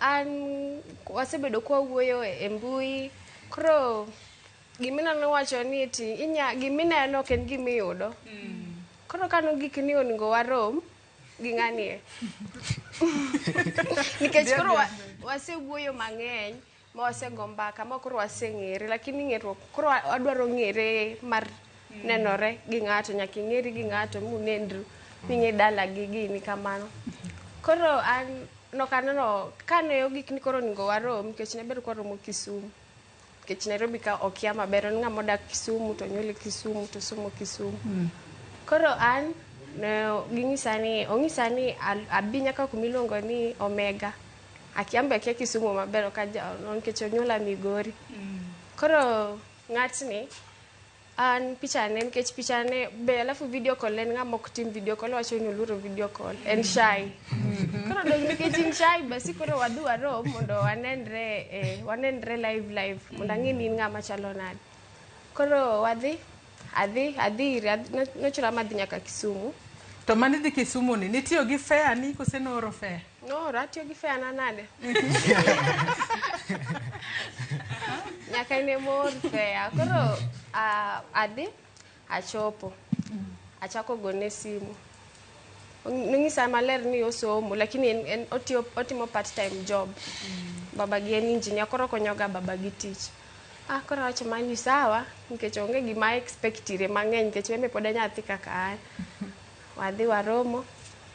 an wasebedo kwa wuoyo e mbui. Koro gimineno wacho ni ti inya gimineno ok en gimiyudo. Koro kano gik ni onego warom gi ng'ani e. Nikech koro wasewuoyo mang'eny ma wasego mbaka ma koro waseng'ere, lakini ng'eruok koro wadwaro ng'ere mar nenore gi ng'ato, nyaka ing'eri gi ng'ato munendru ming'e dala gi gini kamano. Koro an nokaneno kane ogik ni koro onego warom nikech ne ber kwaromo Kisumu. Nikech Nairobi ka okia maber, en ng'ama odak Kisumu to onyuole Kisumu to somo Kisumu. Koro an ne ging'isa ni ong'isa ni abi nyaka kuma iluongo ni Omega. Akia an be akia Kisumu maber ok aja nikech onyuola Migori. Koro ng'atni an pichane nikech pichane be alafu video call en ng'ama ok tim video call wacho ni oluoro video call en shy. Koro dong nikech in shy basi koro wadhi warom mondo wanenre wanenre live live mondo ang'e ni in ng'ama chalo nade. Koro wadhi adhi adhi ire nochuna madhi nyaka Kisumu. To mane dhi Kisumu ni nitiyo gi fare ni kose nooro fare? Nooro atiyo gi fare na nade? Nyaka ne mor fare. Koro adhi achopo. Achako gone simu. Nonyisa maler ni osomo lakini en otimo part time job. Babagi en engineer koro okonyoga babagi tich. Koro awacho mani sawa nikech onge gima expect ire mang'eny nikech en be pod en nyathi kaka an. Wadhi waromo.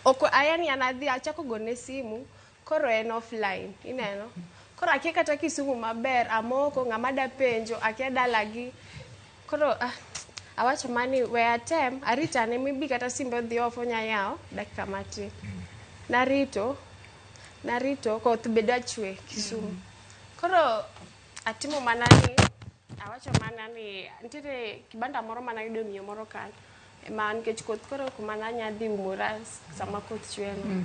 Ok ayani an adhi achako gone simu koro en offline ineno. Koro akia kata Kisumu maber amoko ng'ama da penjo akia dalagi. Koro awacho mani we atem aritane maybe kata simbe odhi off onya yawo dakika matin. Narito koth be dwa chwe Kisumu. Koro atimo mana ni awacho mana ni nitiere kibanda moro manayudo miyo moro kanyo ema nikech koth koro kuma nanya dhi umora sama koth chwe no.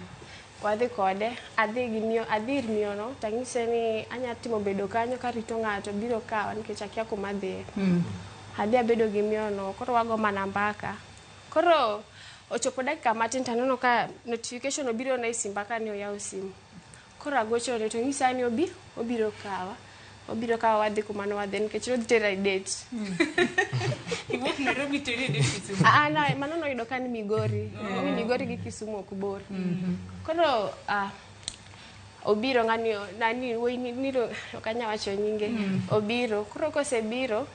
Wadhi kode adhi gi miyo adhi ir miyo no tanyise ni anya timo bedo kanyo karito ng'ato biro kawa nikech akia kuma adhiye. Adhi abedo gi miyo no koro wago mana mbaka. Koro ochopo dakika matin taneno ka notification obiro na e simba ka ni oyawo simu. Koro agochone to onyisa ni obiro kawa. Obiro kawa wadhi kuma ne wadhi nikech nodhi tera e date. Iwuok Nairobi teri e date Kisumu. No, mano noyudo ka ni Migori. Ni Migori gi Kisumu ok bor. Koro obiro ng'ani nani wuoyi niro ok anya wacho nyinge. Obiro. Koro kosebiro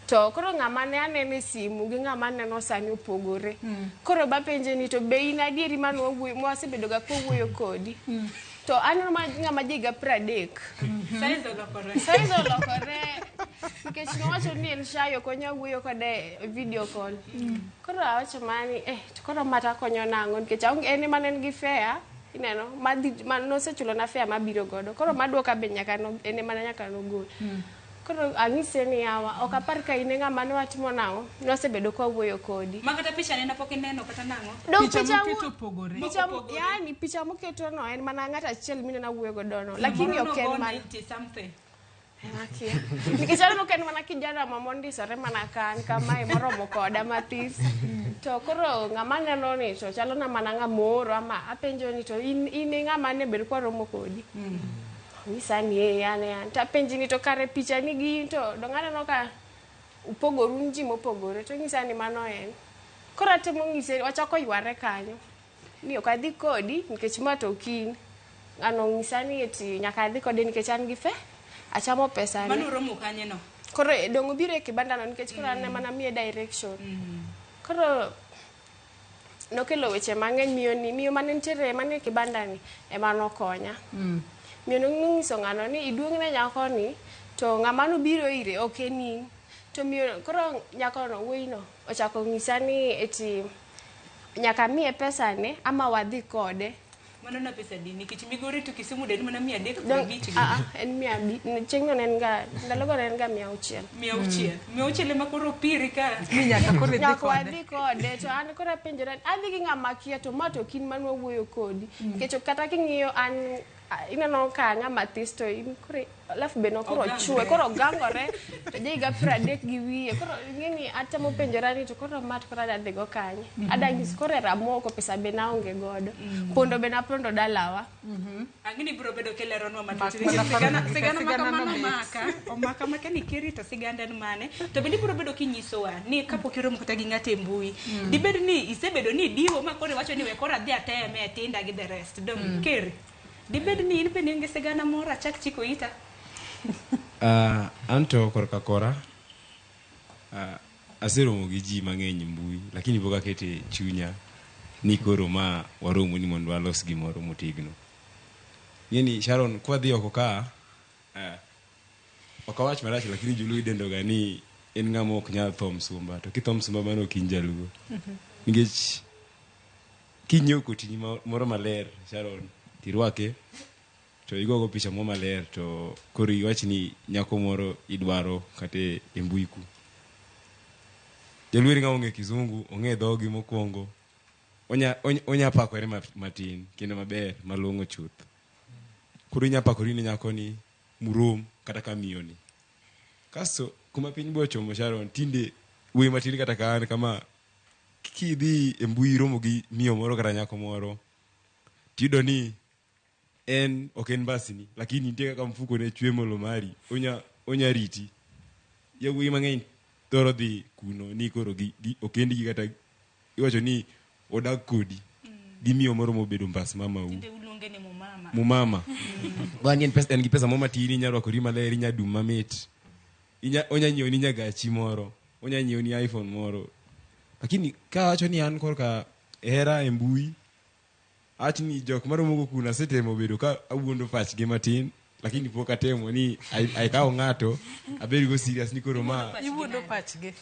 to koro ng'ama ne aneno e simu gi ng'ama aneno sani opogore. Koro bapenje ni to be in adieri mane wawuoyo mwasebedo ga kwawuoyo kodi. To aneno ma ng'ama ja higa 30. Size olokore. Size olokore. Nikech nowacho ni en shy ok wanyal wuoyo kode e video call. Koro awacho mani to koro ma takonyo nang'o nikech aonge en ema ne en gi fare ineno madhi ma nosechulo na fare mabiro godo. Koro maduoka be nyaka no en ema nyaka nogol. Koro anyise ni yawa ok apar ka in e ng'ama ne watimo nang'o nwasebedo kwa wuoyo kodi. Ma kata picha ne pok ineno kata nang'o? Dong Picha picha moketo opogore. Picha Opogore. yani picha moketo no en mana ng'ato achiel mineno awuoyo godo no. Lakini ok en mana 90 something. Akia. Nikech aneno ka en mana kijana ma mondisore mana ka an kamae moromo koda mathis. To koro ng'ama neno ni to chalo na mana ng'ama ooro ama apenjo ni to in e ng'ama ne ber kwaromo kodi. Onyisa ni ee an e an. Tapenji ni to kare picha ni gi in to dong aneno ka upogoru un ji mopogore. To onyisa ni mano en. Koro atemo nyise wachako yware kanyo. Ni ok adhi kodi nikech ma to ok in. Ng'ano onyisa ni eti nyaka adhi kode nikech an gi fe. Achamo pesa ne. Mano romo kanye no? Koro dong obiro e kibanda no nikech koro an ema namiye direction. Koro nokelo weche mang'eny miyo ni miyo mane nitiere mane kibanda ni ema nokonya. Miyo nonyiso ng'ano ni iduong' ne nyako ni to ng'ama nobiro ire ok en in. To miyo koro nyako no wuoyi no ochako nyisa ni eti nyaka miye pesa ne ama wadhi kode. Mano na pesa di nikech Migori to Kisumu den mana 350. En 500 chieng' no ne en ga ndalogo ne en ga 600. 600. 600 ema koro piri ka. Ni nyaka koro idhi Nyaka kode. wadhi kode to an koro apenjora adhi gi ng'ama kia to ma to ok in mane wawuoyo kodi. Nikech kata king'iyo an Ineno ka ng'ama this to in koro alafu be no koro chwe koro ogangore to ja higa 30 gi wiye koro ing'eni atemo penjora ni to koro ma to koro adwa dhigo kanye adwa nyis koro e ramoko pesa be naonge godo pondo be napondo dalawa. Ang'e ni biro bedo kileronwa matut. Mak mana Sigana, paro- sigana ma sigana kamano no mit. omaka, omaka maka ni keri to siganda en mane. To bende ibiro bedo kinyisowa ni kapok iromo kata gi ng'ato e mbui. Dibed ni isebedo ni idiwo ma koro iwacho ni we koro adhi ateme e Tinder gi the rest. Dong keri. Dibed ni in bende in gi sigana moro achak chiko ita. Anto korka kora aseromo gi ji mang'eny e mbui lakini pok akete chunya ni koro ma waromo ni mondo walos gimoro motegno. Ing'eni Sharon kwadhi oko ka ok awach marach lakini joluo idendo ga ni en ng'ama ok nyal tho msumba to kitho msumba mano ok in jaluo. Nikech kinyiewo kotini moro maler Sharon tirwake to igogo picha moro maler to koro iwach ni nyako moro idwaro kata e mbui ku. Jaluo en ng'ama ong'e kizungu, ong'e dhogi mokwongo. Onya pakore matin kendo maber malong'o chuth. Koro inya pakori ni nyako ni murom kata ka miyo ni. Kasto kuma piny bo chomo Sharon tinde wuoyi matin kata ka an kama kidhi e mbui romo gi miyo moro kata nyako moro tiyudo ni en ok en mbasni lakini nitie kaka mfuko ne chwe molo mari onya riti. Yawuoyi mang'eny thoro dhi kuno ni koro gi okendgi kata iwacho ni odag kodi gi miyo moro mobedo mbas mamau. Tinde uluonge ni mumama. Mumama. Bang'e en gi pesa moro matin inya rwakori maler inya dum mamit. Onya nyiewo ni nyagachi moro, onya nyiewo ni iPhone moro. Lakini ka awacho ni an korka hera e mbui, awach ni jok maromogo kuno asetemo bedo ka awuondo pachgi matin, lakini pok atemo ni akaw ng'ato abed go serious ni koro ma Iwuondo pachgi.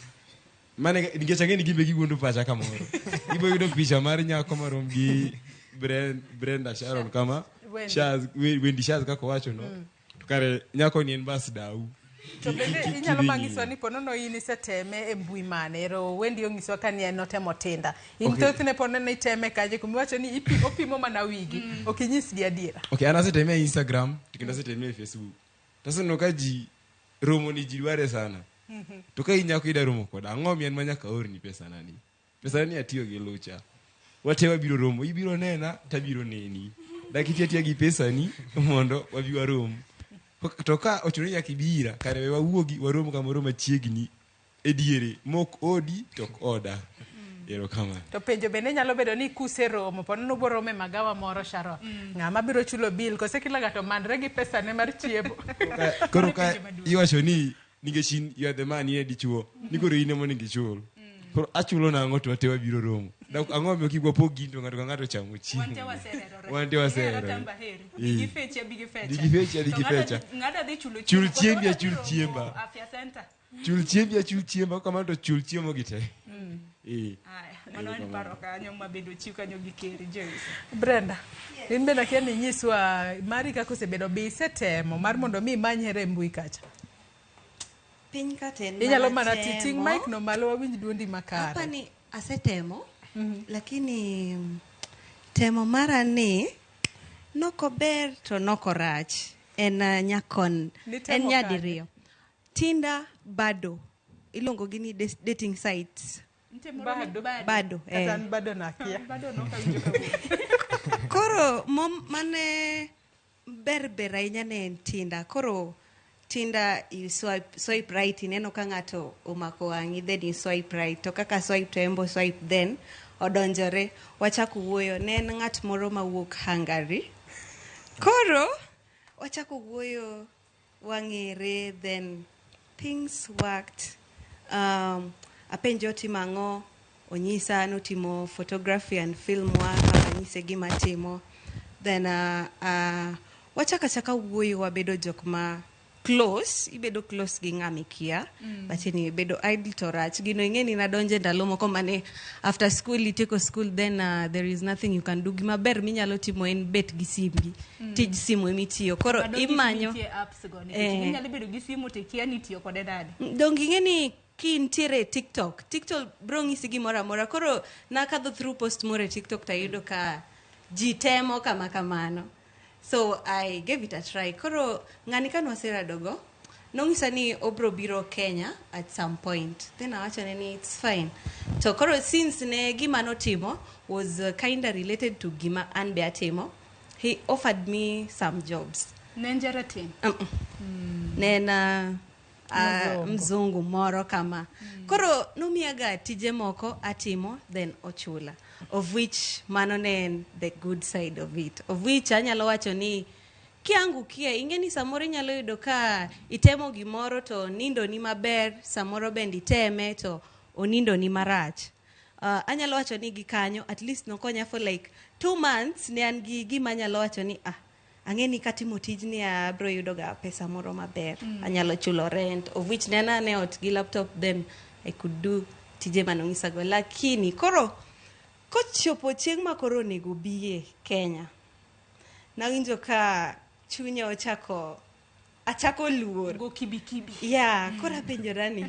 Mane nikech ang'e ni gimbe giwuondo pacha kamoro. Ibo yudo picha mar nyako marom gi Brenda Sharon kama Wendy. Shaz, Wendy Shaz kaka owacho no. To kare nyako ni en bas dau. To bende inyalo manyiso ni ponono in iseteme e mbui mane? Ero Wendy onyiswa ka ni en notemo Tinder. In thothne ponono iteme kaje kumiwacho ni opimo mana wigi, ok inyisgi adiera. Okay, an aseteme e Instagram to kendo aseteme e Facebook. To aseneno ka ji romo ni ji dware sana. To ka in nyako ida romo koda, ang'o mi en ma nyaka aorni pesa nani? Pesa nani atiyo gi lucha. Wate wabiro romo, ibiro nena tabiro neni. Dak iti atiya gi pesani mondo wabi warom. To ka ochuno ni nyaka ibira, kare we wawuogi warom kamoro machiegni e diere mok odi to ok oda. Erokamano. To penjo bende nyalo bedo ni kuseromo, po nono ubiro romo e magawa moro Sharon. Ng'ama biro chulo bill kose kila ng'ato manre gi pesane mar chiemo. Koro ka iwacho ni nikech in you are the man, in e dichuo, ni koro in ema onego ichul. Koro achulo nang'o to wate wabiro romo. Dak ang'o omiyo kik wapog gini to ng'ato ka ng'ato ochamo chiemo. Wante wasererore. Wante wasererore. Ihero tamba heri. Bi gi fecha, bi gi fecha. Bi gi fecha, bi To gi fecha. ng'ato dhi chulo Chul chiemo. chiembi, Koro achul wadhi romo chiemba. Afya Center. Chul chiembi, achul chiemba, kamano to chul chiemo gi te. Aya, mano en paro kanyo mabedo chiw kanyo gi Keri Joyce. Brenda, in bende akia ni inyiswa mari kaka osebedo be isetemo mar mondo mi imany hera e mbui kacha. Piny ka to en Inyalo mana mana ting temo. mic no malo wawinj duondi makare. Hapa ni asetemo, lakini temo mara ni nokober to nokorach. En nyakon, Nitemo en kanye? nyadiriyo. Tinder bado iluongo gi ni dating sites. Bado. Bado, Kata an bado nakia. Bado nok awinjo kawuono. Koro mane ber ber ahinya ne en Tinder. Koro Tinder you swipe right, ineno ka ng'ato omako wang'i, then you swipe right. To kaka swipe to embo swipe then odonjore. Wachako wuoyo, ne en ng'at moro mawuok Hungary. Koro wachako wuoyo, wang'ere, then things worked. Apenje otimo ang'o, onyisa notimo photography and film work, anyise gima timo. Then wachako achaka wuoyo, wabedo jok ma close, ibedo close gi ng'ama ikia, but anyway, bedo idle to rach. Gino ing'e ni nadonje ndalo moko mane after school, itieko school, then there is nothing you can do. Gima ber minyalo timo en bet gi simbi, tij simu emitiyo. Koro Madonjo ni imanyo nitie apps go, nikech inyalo bedo gi simu to ikia ni itiyo kode nade. Donge ing'e ni kintiere e TikTok, TikTok bro ng'isi gimoro amora. Koro nakadho through post moro e TikTok tayudo ka ji temo kama kamano. So I gave it a try. Koro ng'ani ka nwaseradogo, nong'isa ni obro biro Kenya at some point. Then awachone ni it's fine. To koro since ne gima notimo was kinda related to gima an be atimo, he offered me some jobs. Ne en jarateng'. Ne en mzungu moro kama. Koro nomiyaga tije moko atimo then ochula. Of which mano ne en the good side of it. Of which anyalo wacho ni kiangukie ing'e ni samoro inyalo yudo ka itemo gimoro to nindo ni maber, samoro bende iteme to onindo ni marach. Anyalo wacho ni gi kanyo at least nokonya for like 2 months. Ne an gi gima anyalo wacho ni ah, ang'e ni katimo tijni abro yudo ga pesa moro maber, anyalo chulo rent, of which ne an ane ot gi laptop, then I could do tije manong'isago. Lakini koro kochopo chieng' ma koro onego biye Kenya, nawinjo ka chunya ochako achako luor. Go kibikibi. Yeah, koro apenjora ni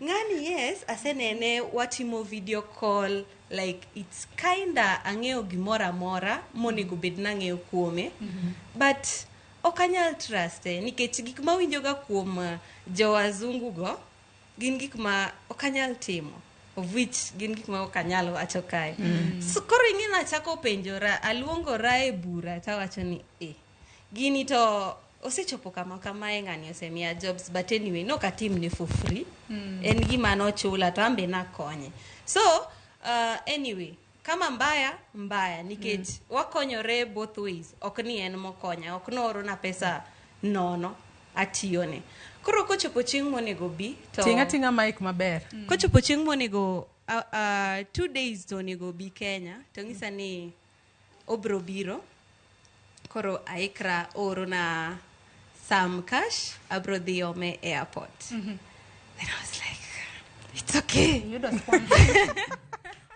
ng'ani, yes, asenene, watimo video call, like it's kinda ang'eyo gimoro amora monego bed nang'eyo kuome, but ok anyal truste nikech gik mawinjoga kuom jowazungu go gin gik ma ok anyal timo, of which gin gik ma ok anyal wacho kae. So, koro ing'e nachako penjora, aluongora e bura tawacho ni e gini to osechopo kama kamae, ng'ani osemiya jobs, but anyway nok atimne for free, en gima nochula to an be nakonye. So anyway, kama mbaya mbaya nikech wakonyore both ways, ok ni en mokonya, ok noorona pesa nono, atiyone. Koro kochopo chieng' monego bi to Ting' ating'a mic maber. Kochopo chieng' monego 2 days to onego bi Kenya, to ng'isa ni obro biro, koro aikra oorona some cash, abro dhi ome airport. Then I was like, it's okay. Iyudo sponsor.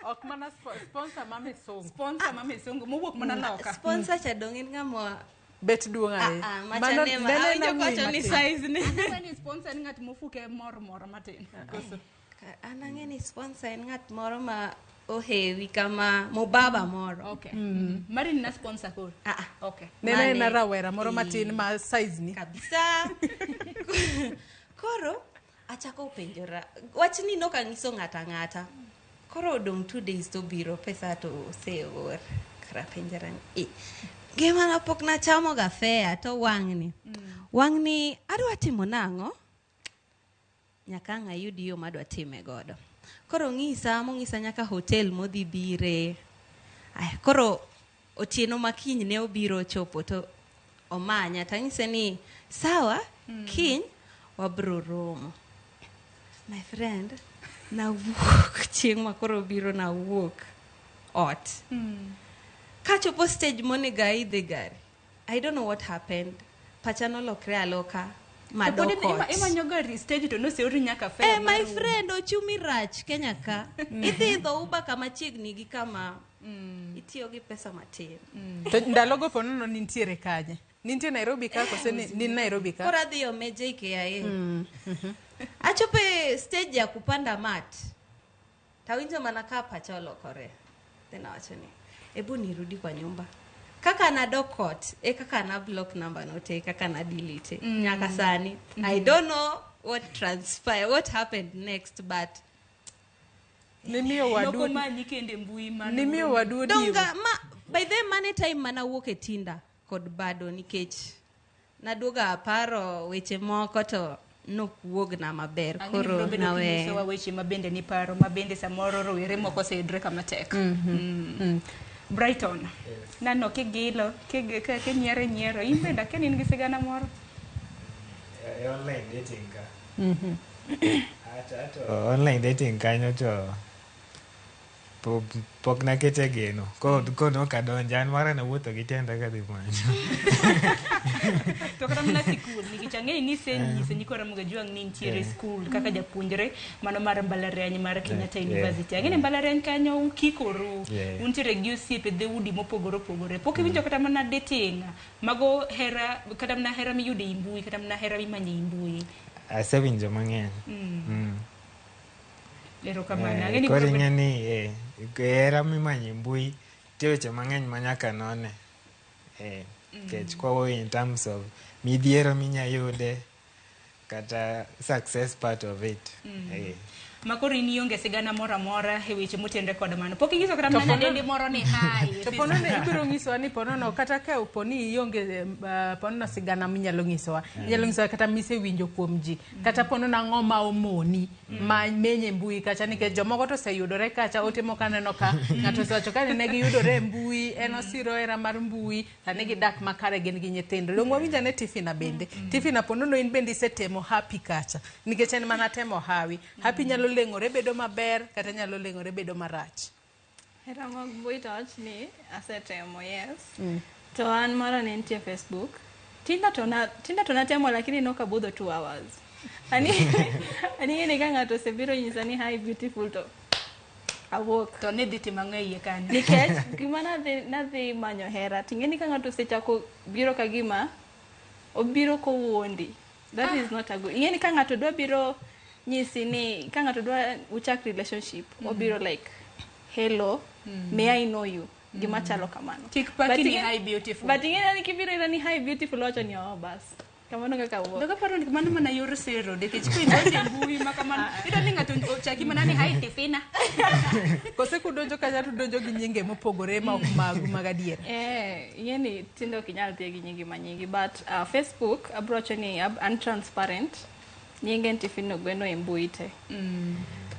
Ok mana sponsor ma misungu. Sponsor ma misungu mowuok mana loka. Sponsor cha dong' en ng'ama Bet duong' ahinya. Ah, ah, Mano- machane ma nene awinjo nang'i kowacho ni matin. size ni. Aneno ni sponsor en ng'at mofuke mor moro matin. Koso? An ang'e ni sponsor en ng'at moro ma ohewi kama mobaba moro. Okay. Mari ni na sponsor koro. Ah, ah. Okay. Nene Mane- en rawera moro matin ma size ni. Kabisa. Koro achako penjora wachni, nok ang'iso ng'ata ang'ata. Koro odong' 2 days to biro, pesa to oseor. Koro apenjora ni e ngimana pok nachamo ga fare to wang'ni wang'ni adwa timo nang'o? Nyaka ang' ayud yo madwa time godo. Koro ng'isa mong'isa nyaka hotel modhi bire. Aya, koro otieno ma kiny ne obiro chopo to omanya, tang'ise ni sawa, kiny wabro romo. My friend, nawuok chieng' ma koro biro, nawuok ot. Kachopo stage monego aidhe gari, I don't know what happened, pacha nolokre aloka To pod madok ot. Imanyo gari stage to noseori nyaka fare. Eh, my friend, ochumi rach Kenya ka. Idhi idho Uber kama chiegni gi kama itiyo gi pesa matin. To ndalogo po nono nintiere kanye? Nintie Nairobi ka kose ni Nairobi ka? Koro adhi ome JKIA. Achopo e stage ya kupanda mat, tawinjo mana ka pacha olokore. Then awacho ni ebu nirudi kwa nyumba. Kaka nadok ot e kaka na block number no te, kaka na delete. Nyaka sani I don't know what transpire, what happened next, but Nimiyo wadu. Nokomanyi kendo e mbui mano. Nimiyo wadu odiwo. Donga ma by the mane time mana wuok e Tinder kod bado nikech naduoga aparo weche moko to nokwuogna maber. Ang'e ni Koro biro bedo nawe kinyisowa weche ma bende ni paro ma bende samoro rowere moko oseyudre kama tek. Brighton. Nano kigilo, kinyiero nyiero, in bende akia ni in gi sigana moro. E online dating ka. Ato online dating kanyo to pok nakete geno. Ko nok adonjo, an mara nawuotho gi tienda kadhi manyo. To kata mana sikul, nikech ang'eyo ni isenyiso nyikwa Ramogi Ajwang' ni nitiere skul kaka japuonjre mano mar mbalariany mar Kenyatta University. Ang'e ni mbalariany kanyo ukikoru, untiere gi osiepe dhoudi mopogore opogore. Pok iwinjo kata mana dating, mago hera, kata mana hera miyudo ei mbui, kata mana hera mimanyo ei mbui? Asewinjo mang'eny. Erokamano. Eh, Ang'e ni koro biro ing'e ni hera mimanyo e mbui nitie weche mang'eny ma nyaka none. Nikech kwawuoyo in terms of midhiero minya yude kata success part of it. Eh. Ma koro in ionge sigana moro amora e weche motenre kod mano. Pok inyiso kata To mana pono- nyadendi moro ni hi. To ponono ibiro nyisowa ni ponono kata ka opo ni ionge ponono sigana minyalo nyisowa. Inyalo nyisowa kata misewinjo kuom ji. Kata ponono ang'o ma omoni ma menye mbui kacha nikech jomoko to oseyudore kacha ote moko aneno ka ng'ato osewacho ka ne giyudore e mbui en osiro hera mar mbui sani gidak makare gin gi nyithindo. Dong' wawinj ane Tifina bende. Tifina ponono in bende isetemo happy kacha nikech en mana temo hawi. Happy nyalo leng'ore bedo maber kata nyalo leng'ore bedo marach. Hera mag mbui to awach ni asetemo, yes. To an mara ne nitie Facebook. Tinder to na Tinder to natemo lakini nokabudho 2 hours. Ani ani ni ka ng'ato osebiro nyisa ni hi beautiful to awuok. To ne dhi timo ang'o e iye kanyo? Nikech gima nadhi manyo hera ting'e ni ka ng'ato osechako biro ka gima obiro kowuondi. That is not a good. Ing'e ni ka ng'ato dwa biro nyisi ni ka ng'ato dwa uchak relationship obiro like hello may I know you gima chalo kamano. Kik paki But ni ing'e- hi beautiful. But ing'e ni kibiro ira ni hi beautiful wacho ni oh bas. Kamano kaka wuok. Dog aparo ni mano mana yor sero nikech kidonjo e mbui ma kamano iyudo ni ng'ato ochaki mana ni hi Tifina. Kose kudonjo kacha to udonjo gi nyinge mopogore ma ok magu mag adier. Eh, ing'e ni tinde ok inyal dhiye gi nyingi manyingi but Facebook abro wacho ni an transparent. Nyinge en Tifino Gweno e mbui te.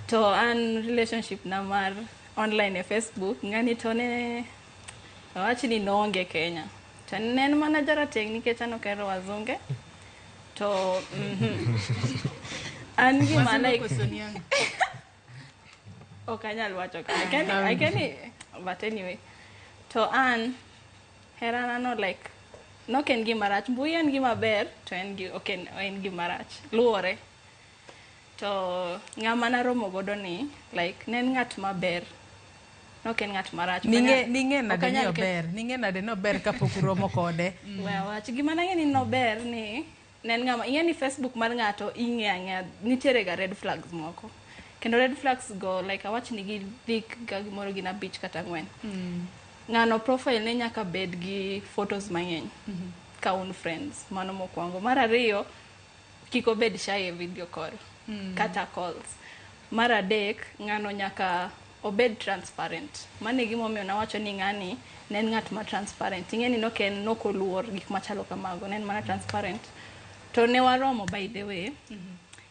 To an relationship na mar online e Facebook ng'ani to ne awach ni noonge Kenya. To ne en mana jarateng' nikech an ok ahero wazunge. To an gima Wazungu like koso niang'? ok anyal wacho ka. I can, but anyway. To an herana no like nok en gima rach. Mbui en gima ber to en gi ok en, en gima rach. Luwore. To ng'ama naromo godo ni like ne en ng'at maber. Nok en ng'at marach. Ok Ning'e anyal- ning'e ok nade ni anyal ket- ober. Ning'e nade ni ober kapok uromo kode. We awach gima nang'e ni nober ni ne en ng'ama ing'e ni Facebook mar ng'ato ing'e ang'eya nitiere ga red flags moko. Kendo red flags go like awach ni gidhi ga gimoro gin 5 kata 4. Ng'ano profile ne nyaka bed gi photos mang'eny ka un friends mano mokwongo. Mar ariyo kik obed shy e video call kata calls. Mar adek ng'ano nyaka obed transparent. Mano e gimomiyo nawacho ni ng'ani ne en ng'at ma transparent. Ing'e ni nok en nok oluor gik machalo kamago, ne en mana transparent. To ne waromo by the way.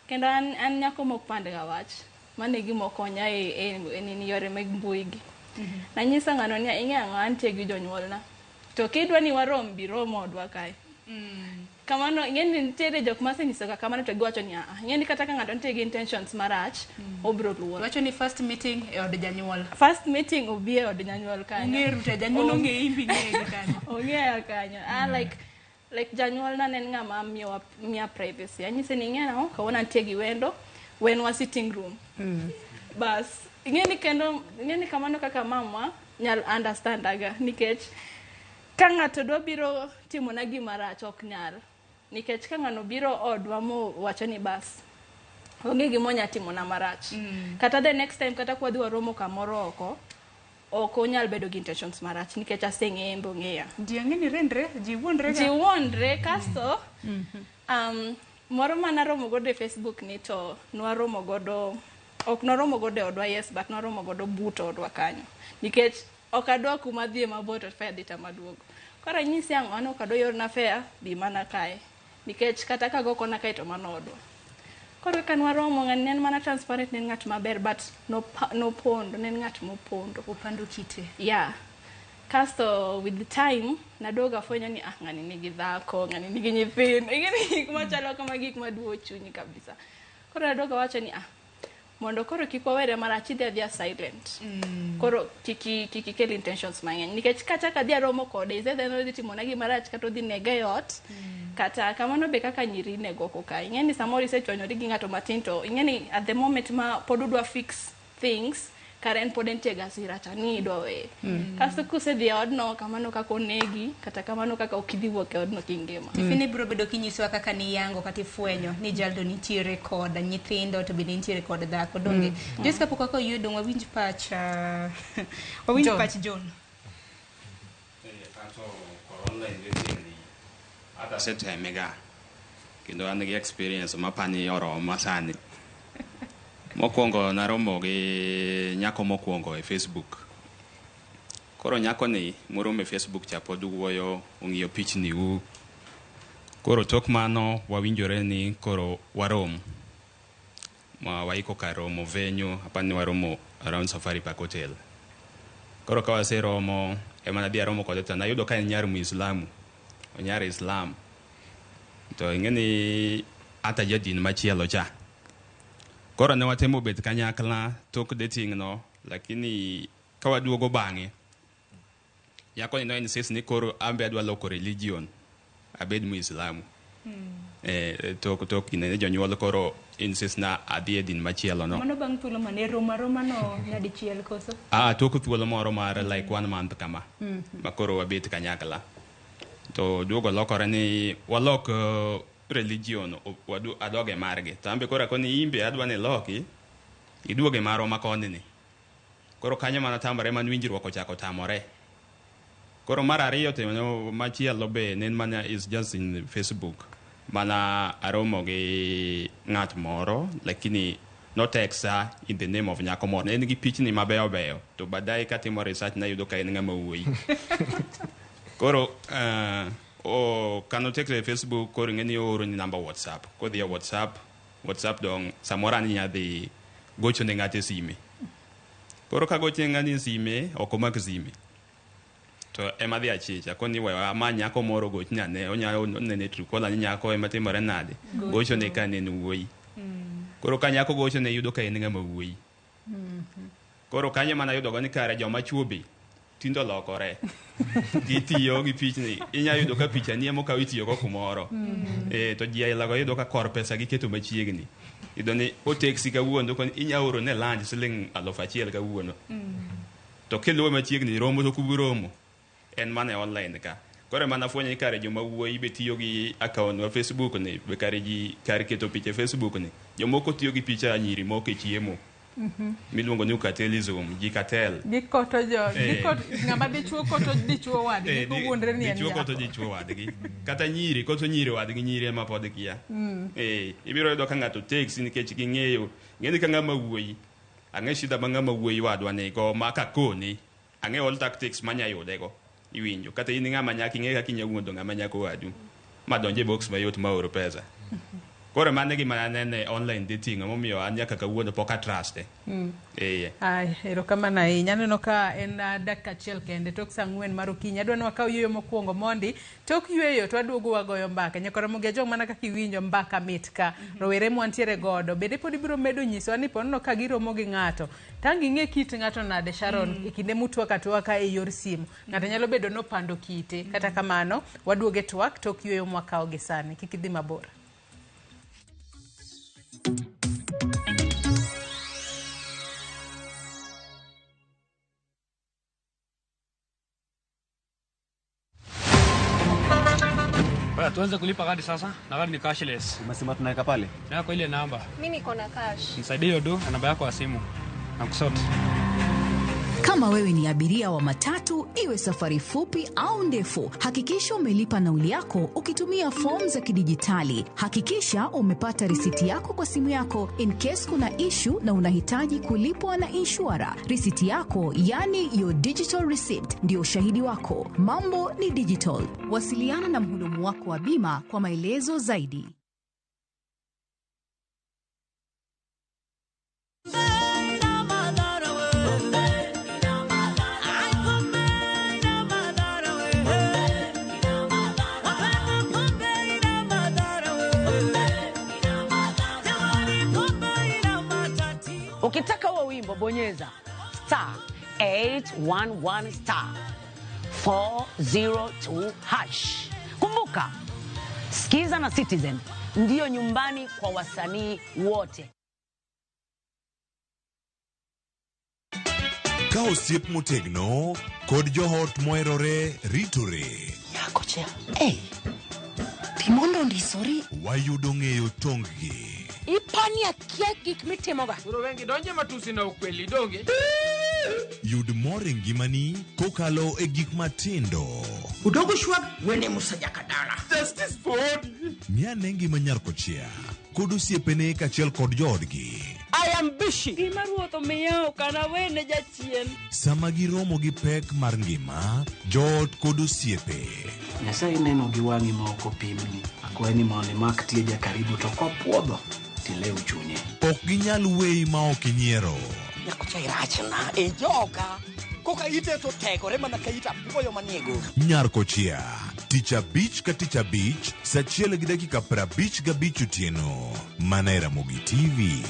Kendo an nyako mok pand ga wach. Mano e gima okonya e nini yore mag mbui gi. Nanyiso ng'ano ni ing'e ang'o antie gi jonyuolna. To kidwa ni warom bi rom odwa kae. Kamano ing'e ni nitiere jok masenyiso ga kamano to giwacho ni aa. Ing'e ni kata ka ng'ato nitie gi intentions marach, obiro luor. Wacho ni first meeting e od janyuol. First meeting obi e od janyuol kanyo. Ung'eru te janyuol ong'eyi in be ing'eye gi kanyo. Ong'eya kanyo. Ah, like janyuolna ne en ng'ama miyowa miya privacy. Anyise ni ing'e nang'o kawuono antie gi wendo, wenwa sitting room. Bas, ing'e ni kendo ing'e ni kamano kaka mama nyal understand aga nikech ka ng'ato dwa biro timona gima rach ok nyal. Nikech ka ng'ano biro odwa mowacho ni bas onge gima onya timona marach. Kata the next time kata kwadhi waromo kamoro oko, ok onyal bedo gi intentions marach nikech aseng'eye en be ong'eya. Ji ang'e ni rendre, ji wuondre ga. Ji wuondre kasto moro manaromo godo e Facebook ni to nwaromo godo ok nwaromo godo e odwa yes but nwaromo godo but odwa kanyo nikech ok adwa kuma adhiye mabor to fare dhi tama duogo. Koro anyisi ang'o an ok adwa iorna fare bi mana kae nikech kata kago kona kae to mano odwa. Koro kaka nwaromo ng'ani ne en mana transparent ne en ng'at maber but nopondo ne en ng'at mopondo. Opando kite. Yeah. Kasto with the time naduogo afwenyo ni ah ng'ani nigi dhako, ng'ani nigi nyithindo. Ing'e ni gik machalo kama gik maduo chunyi kabisa. Koro naduogo awacho ni ah mondo koro kik wawere marach idhi adhiya silent. Koro kik ikel intentions mang'eny nikech kachako adhi aromo kode is either odhi timona gima rach kata odhi nega e ot. Kata kamano be kaka nyiri inego oko ka. Ing'e ni samoro isechwanyori gi ng'ato matin to ing'e ni at the moment ma pod udwa fix things kare en pod entie gi hasira cha ni idwa weye. Kasto kusedhi e odno kamano kaka onegi kata kamano kaka ok idhi wuok e odno kingima. Tifini biro bedo kinyisowa kaka niyango kata ifwenyo ni jaldo nitiere kod nyithindo to bende nitiere kod dhako donge. Joyce kapok wakawo yweyo dong wawinj pach wawinj John. pach John. Anto kor online dating Ata aseteme ga. Kendo an gi experience mapani oroma sani. Mokwongo naromo gi nyako mokwongo e Facebook. Koro nyako ni moromo e Facebook cha pod wuoyo ong'iyo pichni u. Koro tok mano wawinjore ni koro warom. Ma waiko kar romo venue, apani waromo around Safari Park Hotel. Koro ka waseromo, ema nadhi aromo kode to nayudo ka en nyar Muislamu. Onyar Islam. To ing'e ni ata jadin machielo cha. Koro ne watemo bet kanyakla tok dating no, lakini ka waduogo bang'e, nyako ni no insist ni koro ambe adwa loko religion, abed Muislamu. Tok kinde ni jonyuol koro insist na adhi e din machielo no. Mano bang' thuolo mane romo aroma no nyadichiel koso? Ah, tok thuolo moro mar like one month kama. Ma koro wabet kanyakla. To duogo lokore ni walok religion adog e margi. To ambe koro akoni imbe adwa ni loki iduog e marwa ma koni ni. Koro kanyo mana tamore man winjruok ochako tamore. Koro mar ariyo to machielo be ne en mana is just in Facebook. Mana aromo gi ng'at moro lakini noteksa in the name of nyako moro. Ne en gi pichni mabeyo beyo to baadaye katimo research nayudo ka en ng'ama wuoyi. Koro kanoteksa e Facebook koro ing'e ni ooro ni namba WhatsApp. Kodhi e WhatsApp dong samoro an inya dhi gocho ne ng'ato e sime. Koro ka gocho ne ng'ani e sime ok omak sime. To ema dhi achich akoni we amany nyako moro gochne ane onya nene Truecaller ni nyako ema timore nade. Gocho ne ka ne en wuoyi. Koro ka nyako gocho ne yudo ka en ng'ama wuoyi. Koro kanyo mana yudo go ni kare joma chuo be tindo lokore. Gitiyo gi pichni. Inya yudo ka picha ni ema okaw itiyo go kumoro. To ji aila go yudo ka kor pesa giketo machiegni. Iyudo ni oteksi kawuono to inya oro ne lunch siling 1000 kawuono. To kiluwe machiegni romo to kuburomo. En mana e online ka. Koro ema nafwenyo ni kare joma wuoyi be tiyo gi account ma Facebook ni, be kare ji kar keto picha e Facebook ni. Jomoko tiyo gi picha nyiri moko e chiemo. Miluongo ni ukatelism, ji katel. Gikoto jo, gikoto ng'ama dichuo koto dichuo wadgi, kowuondre ni en dichuo koto nyako. dichuo wadgi. Kata nyiri koto nyiri wadgi, nyiri ema pod kia. Ibiro yudo ka ng'ato teksi nikech ging'eyo. Ng'eni ka ng'ama wuoyi, ang'e shida ma ng'ama wuoyi wadwa nigo ma kakoni, ang'e all tactics manya yudego. Iwinjo. Kata in ng'ama nyako ing'e kaka inya wuondo ng'ama nyako wadu. Ma donje box mayot ma oro pesa. Koro mano e gima anene online dating emomiyo an nyaka kawuono pok atruste. Ai, erokamano ahinya. Aneno ka en dakika achiel kende tok saa 4 mar okinyi. Adwa ni wakaw yueyo mokwongo mondi. Tok yueyo to waduogo wagoyo mbaka. Nyaka Ramogi Ajwang' mana kaka iwinjo mbaka mit ka. Rowere mwantiere godo. Bende pod ibiro medo nyisowa ni ponono ka giromo gi ng'ato. Tang' ing'e kit ng'ato nade Sharon e kinde mutwak atwaka e yor simu. Ng'ato nyalo bedo nopando kite. Kata kamano, waduogo e twak tok yueyo mwakawo gi sani. Kik idhi mabor. Bwana, tuanze kulipa kadi sasa na kadi ni cashless. Umesema tunaweka pale? Na kwa ile namba. Mimi niko na cash. Nisaidie hiyo do na namba yako ya simu. Na kusort. Kama wewe ni abiria wa matatu, iwe safari fupi au ndefu, hakikisha umelipa nauli yako ukitumia fomu za kidijitali. Hakikisha umepata risiti yako kwa simu yako in case kuna issue na unahitaji kulipwa na inshura. Risiti yako, yani your digital receipt, ndio ushahidi wako. Mambo ni digital. Wasiliana na mhudumu wako wa bima kwa maelezo zaidi. Ukitaka huo wimbo bonyeza star 811 star 402 hash. Kumbuka, Skiza na Citizen ndiyo nyumbani kwa wasanii wote. Ka osiep motegno kod joot moherore ritore. Nyako cha. Hey. Timondo ndisori. Wayudo ng'eyo tong-gi. Ipani akia gik mitimoga. Koro wengi donje matusi na ukweli donge. Yud mor e ngimani kokalo e gik matindo. Udogo shwag wene Musa Jakadala. Justice for Ng'ane ngima nyar kochia kod osiepene kaachiel kod joodgi. I am busy. Gima ruoth omiya ok anawene jachien. Sama giromo gi pek mar ngima, joot kod osiepe. Nyasaye neno gi wang'i ma ok opimni. Akwayi ni mondo imak tieja karibu to kopuodho tilew chunye. Ok ginyal weyi ma ok inyiero. Nyakocha irachna e joka. Koka ite to tegore mana ka it apuoyo manie goro. Nyar Kochia, tich abich ka tich abich, sa achiel gi dakika 55 otieno, mana e Ramogi TV.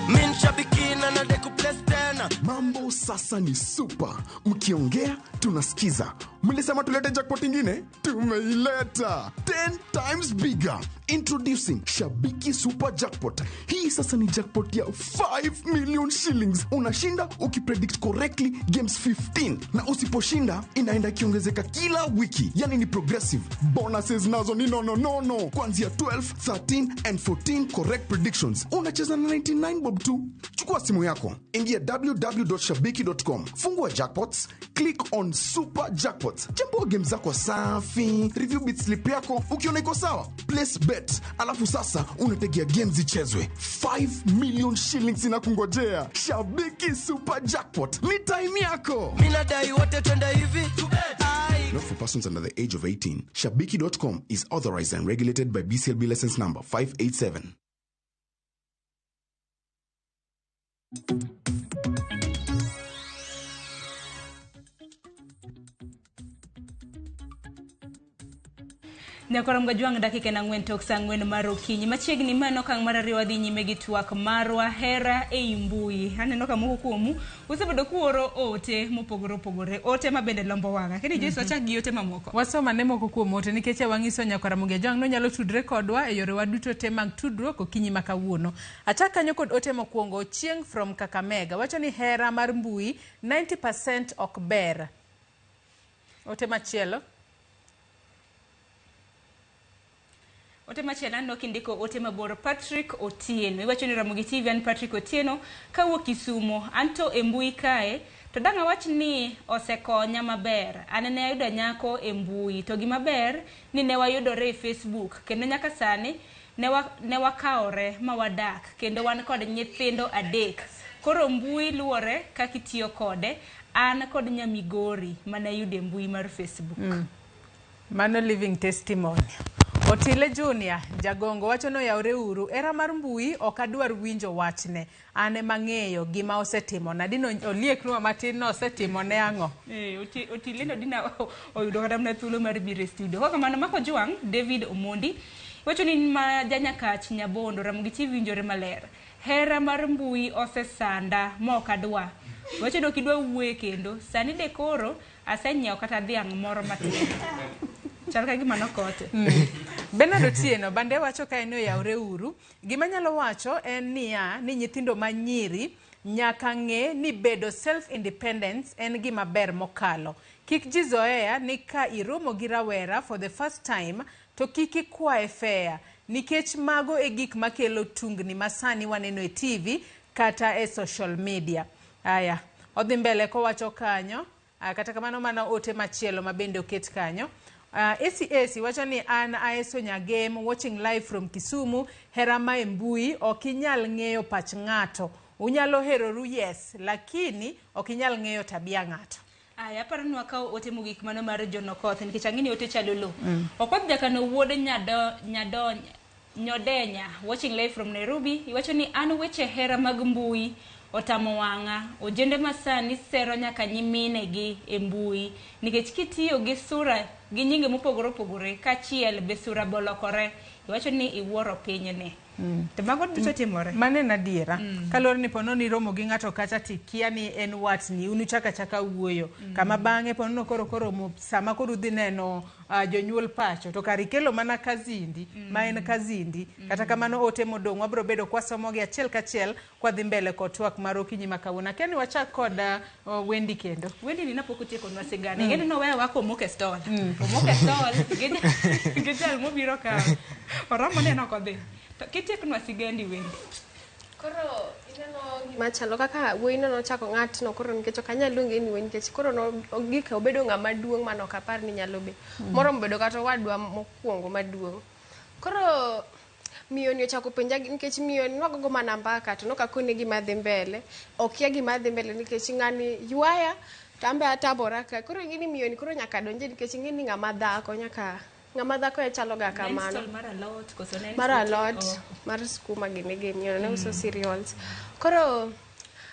Min shabikina na deku place tena. Mambo sasa ni super. Mkiongea tunasikiza. Mlisema tulete jackpot ingine, tumeileta 10 times bigger. Introducing Shabiki Super Jackpot. Hii sasa ni jackpot ya 5 million shillings. Unashinda ukipredict correctly games 15, na usiposhinda inaenda ikiongezeka kila wiki, yani ni progressive. Bonuses nazo ni no no no no, kuanzia 12, 13 and 14 correct predictions. Unacheza na 99 bob tu. Chukua simu yako, ingia www.shabiki.com, fungua jackpots, click on super jackpots, chambua game zako safi, review bit slip yako, ukiona iko sawa, place bet, alafu sasa unategea games zichezwe. 5 million shillings inakungojea. Shabiki Super Jackpot ni time yako. Minadai wote twende hivi. Ai. Not for persons under the age of 18. Shabiki.com is authorized and regulated by BCLB license number 587. Nyakoro Mgajwang' dakika en 4 tok sa 4 mar okinyi. Machiegni mano okang' mar ariyo wadhi nyime gi twak marwa hera ei mbui. Aneno ka moko kuomu usebedo kuoro ote mopogore opogore, ote ma bende lombo wang'a. Kendo Jesu achak gi ote mamoko. Wasoma ne moko kuom ote nikech wang'iso nyakwara Mugajwang' nonyalo tudre kodwa e yorewa duto te mag tudruok okinyi ma kawuono. Achak kanyo kod ote mokwongo. Chieng' from Kakamega wacho ni hera mar mbui 90% ok ber. Ote machielo. Ote machielo aneno kindiko ote mabor. Patrick Otieno iwacho ni Ramogi TV, an Patrick Otieno kawuok Kisumo, anto e mbui kae to dang' awach ni osekonya maber. An ne ayudo nyako e mbui to gima ber ni ne wayudore e Facebook kendo nyaka sani ne wakawore ma wadak kendo wan kod nyithindo 3. Koro mbui luwore kaka itiyo kode. An kod nyamigori mane ayudo e mbui mar Facebook. Mano living testimony. Otile Junior Jagongo wacho no yawre uru, era mar mbui ok adwar winjo wachne, an ema ng'eyo gima osetimona. Dino olieknwa matin no osetimone ang'o? Otile no dina oyudo kata mana thuolo mar biro e studio. Kaka mano Mako Jwang' David Omondi wacho ni ma janyakach Nyabondo Ramogi TV winjore maler. Hera mar mbui osesanda ma ok adwa. Wacho ni ok idwa wuoye kendo. Sani de koro asenyiewo kata dhiang' moro matin. Chal ka gima nokote. Bernard Otieno bande wacho ka en oyawre uru, gima nyalo wacho en niya ni nyithindo ma nyiri nyaka ng'e ni bedo self independence en gima ber mokalo. Kik ji zoea ni ka iromo gi rawera for the first time to kik ikwaye fare, nikech mago e gik makelo tungni ma sani waneno e TV kata e social media. Aya, odhi mbele kowacho kanyo, kata kamano mana ote machielo ma bende oket kanyo. ACAC wacho ni an Aeso Nyagem watching live from Kisumu. Hera ma e mbui ok inyal ng'eyo pach ng'ato. Unyalo heroru yes, lakini ok inyal ng'eyo tabia ng'ato. Aya, aparo ni wakawo ote mogik mano mar John Okoth nikech ang'e ni ote chalo lo. Okoth Jakano wuod Nyodenya watching live from Nairobi iwacho ni an weche hera mag mbui otamo wang'a. Ojende masani sero nyaka nyiminegi e mbui nikech kitiyo gi sura gi nyinge mopogore opogore kaachiel be sura bolokore. Iwacho ni iwuoro pinyni. To mago duto timore. Mano en adiera. Kaluwore ni pono ni romo gi ng'ato kacha tikia ni en watni, unuchaka chaka wuoyo. Kama bang'e ponono koro koromo sama koro udhi neno jonyuol pacho to kar ikelo mana kazindi, ma en kazindi. Kata kamano ote modong' wabiro bedo kwasomogi achiel kachiel kwadhi mbele kod twak mar okinyi ma kawuono. Akia ni wachak kod Wendy kendo. Wendy ni napok otiekonwa sigana. Ing'e ni noweyo wa komoko e stall. Omoko e stall gi jal mobiro kawo. Oromo ni en ok odhi. Kitieknwa sigendi Wendy. Koro Neno gima chalo kaka wuoyino nochako ng'atno koro nikech ok anyal luonge ni wuoyi nikech koro ogik obedo ng'ama duong' mane ok apar ni nyalo bedo. Moromo bedo kata owadwa mokwongo maduong'. Koro miyo ni ochako penja nikech miyo ni nwagogo mana mbaka to nokakone gima dhi mbele. Okia gima dhi mbele nikech ng'ani ywaya to an be atamora ka. Koro ing'e ni miyo ni koro nyaka donje nikech ing'e ni ng'ama dhako nyaka ng'ama dhako e chalo ga Ne en kamano. stall mar alot koso ne en Mar stall- alot, Oh. mar skuma gini gi miyo ne uso cereals. Koro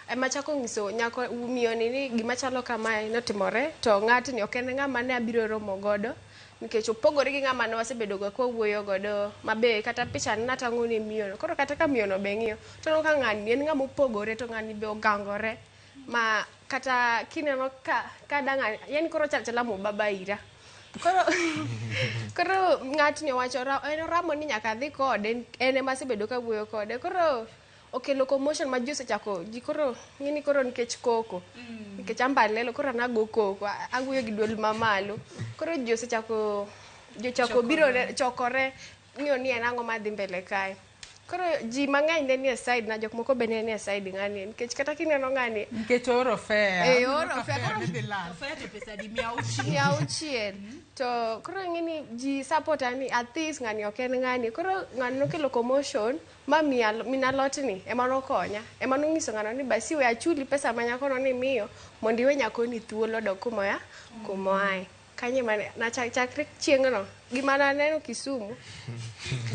ema chako nyiso nyako miyo ni ni gima chalo kamae notimore to ng'atni ok en ng'ama ne abiro romo godo nikech opogore gi ng'ama ne wasebedo go kwawuoyo godo mabe kata picha ne natang'o ne miyono. Koro kata ka miyono be ng'iyo to oneno ka ng'ani en ng'ama opogore to ng'ani be ogangore ma kata kineno ka dang' yani koro chal chala mubaba ira. Koro koro ng'atni owacho en oramo ni nyaka adhi kode en ema asebedo kawuoyo kode. Koro okelo commotion ma ji osechako ji koro ng'eni koro nikech koko. Nikech an be alelo koro an ago koko awuoyo gi duol mamalo. Koro ji osechako ji ochako biro chokore ng'iyo ni en ang'o madhi mbele kae. Koro ji mang'eny ne nie side na jok moko be ne nie side ng'ani nikech kata kineno ng'ani Nikech ooro fare. Eh, ooro fare. Koro Idhi lal. Fare to pesa di 600. 600. To koro ing'e ni ji support ni athis ng'ani ok en ng'ani. Koro ng'ani nokelo commotion ma min alotni ema nokonya. Ema nonyiso ng'ano ni basi we achuli pesa ma nyakono ni miyo mondo iwe nyakoni thuolo odog kuma oaye. Kanyo ema chakre chieng'no gima naneno Kisumu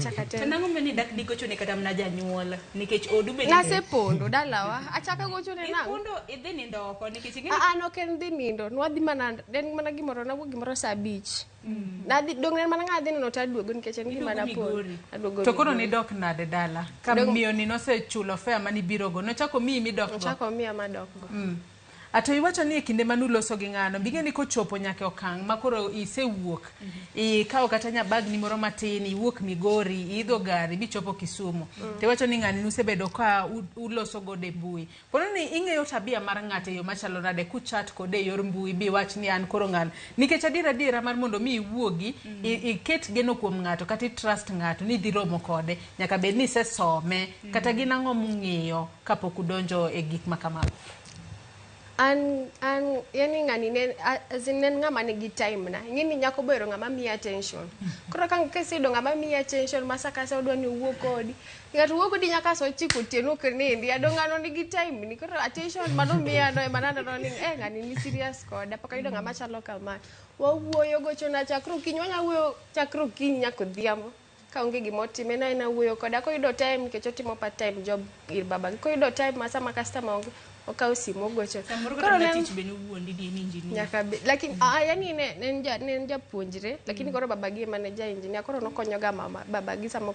chaka To temo. nang'o mane dak digochone kata mana janyuol nikech odu be Nasepondo dalawa achaka gochone nang'o? Ipondo idhi nindo oko nikech ing'e An ok en dhi nindo nwadhi mana en mana gimoro nawuok gimoro saa 5. Nadhi dong' ne en mana ng'a adhi neno to aduogo nikech en gima napondo. Aduogo To koro Migori. nidok nade dala? Ka miyo ni nosechulo fare manibirogo, nochako miyi midok go? Ochako miya madok go. Ato iwacho ni e kinde manuloso gi ng'ano, bing'e ni kochopo nyaka e okang' ma koro isewuok, ikawo kata nyabagni moro matin, iwuok Migori, iidho gari bichopo Kisumu. To iwacho ni ng'ani nusebedo ka uloso godo e mbui. Pono ni ing'eyo tabia mar ng'ato e yo machalo nade kuchat kode e yor mbui biwach ni an koro ng'ano. Nikech adier adiera mar mondo mi iwuogi, iket geno kuom ng'ato kata i trust ng'ato ni idhi romo kode, nyaka bed ni isesome, kata gin ang'o mung'iyo kapok udonjo e gik ma kamago. An yani ng'ani ne as in ne en ng'ama nigi time na. Ing'e ni nyako bohero ng'ama miye attention. Koro ka kiseyudo ng'ama miyi attention ma sa ka sa odwa ni owuo kodi. Ng'ato wuo kodi nyaka sa 9 otieno ok nindi. Ado ng'ano nigi time ni. Koro attention manomiya no ema naneno ni ng'ani ni serious koda. Pok ayudo ng'ama chalo kama. Wawuoyo gochona chakre okinyi. Wanya wuoyo chakre okinyi nyaka odhiambo. Ka onge gima otimo en aena wuoyo koda. Koyudo time nikech otimo part time job ir babagi. Koyudo time ma sama customer onge okawo simu ogocho. Samoro Koro kata ne mana en tich be nowuondi ni en engineer. nyaka be lakini yani ne en japuonjre lakini koro babagi ema ne ja engineer koro nokonyo ga mama babagi sama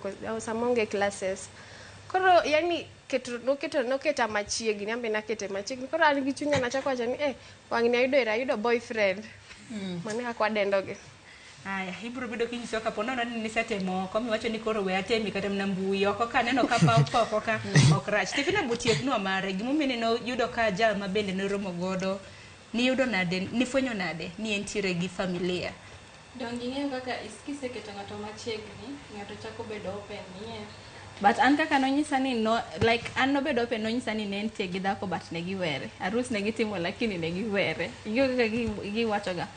onge classes. Koro yani noketa machiegni an be nakete machiegni. Koro an gi chunya nachako wacho ni wang'ni ayudo era ayudo boyfriend. Mano e kaka wadendogi. Aya, ibiro bedo kinyisowa kapo nono ni nisetemo oko miwacho ni koro we atemi kata mana mbui oko ka aneno ka paw ka oko ka ok rach. Stephen Ambotieknwa mare gimomiyo ne noyudo ka jal ma bende noromo godo niyudo nade nifwenyo nade ni entiere gi familia. Donge ing'eyo kaka kiseketo ng'ato machiegni, ng'ato chako bedo open, ing'eyo. But an kaka nonyisa ni no, like an nobedo open nonyisa ni ne entie gi dhako but ne giwere. Arus ne gitimo lakini ne giwere. Ing'eyo kaka giwachoga.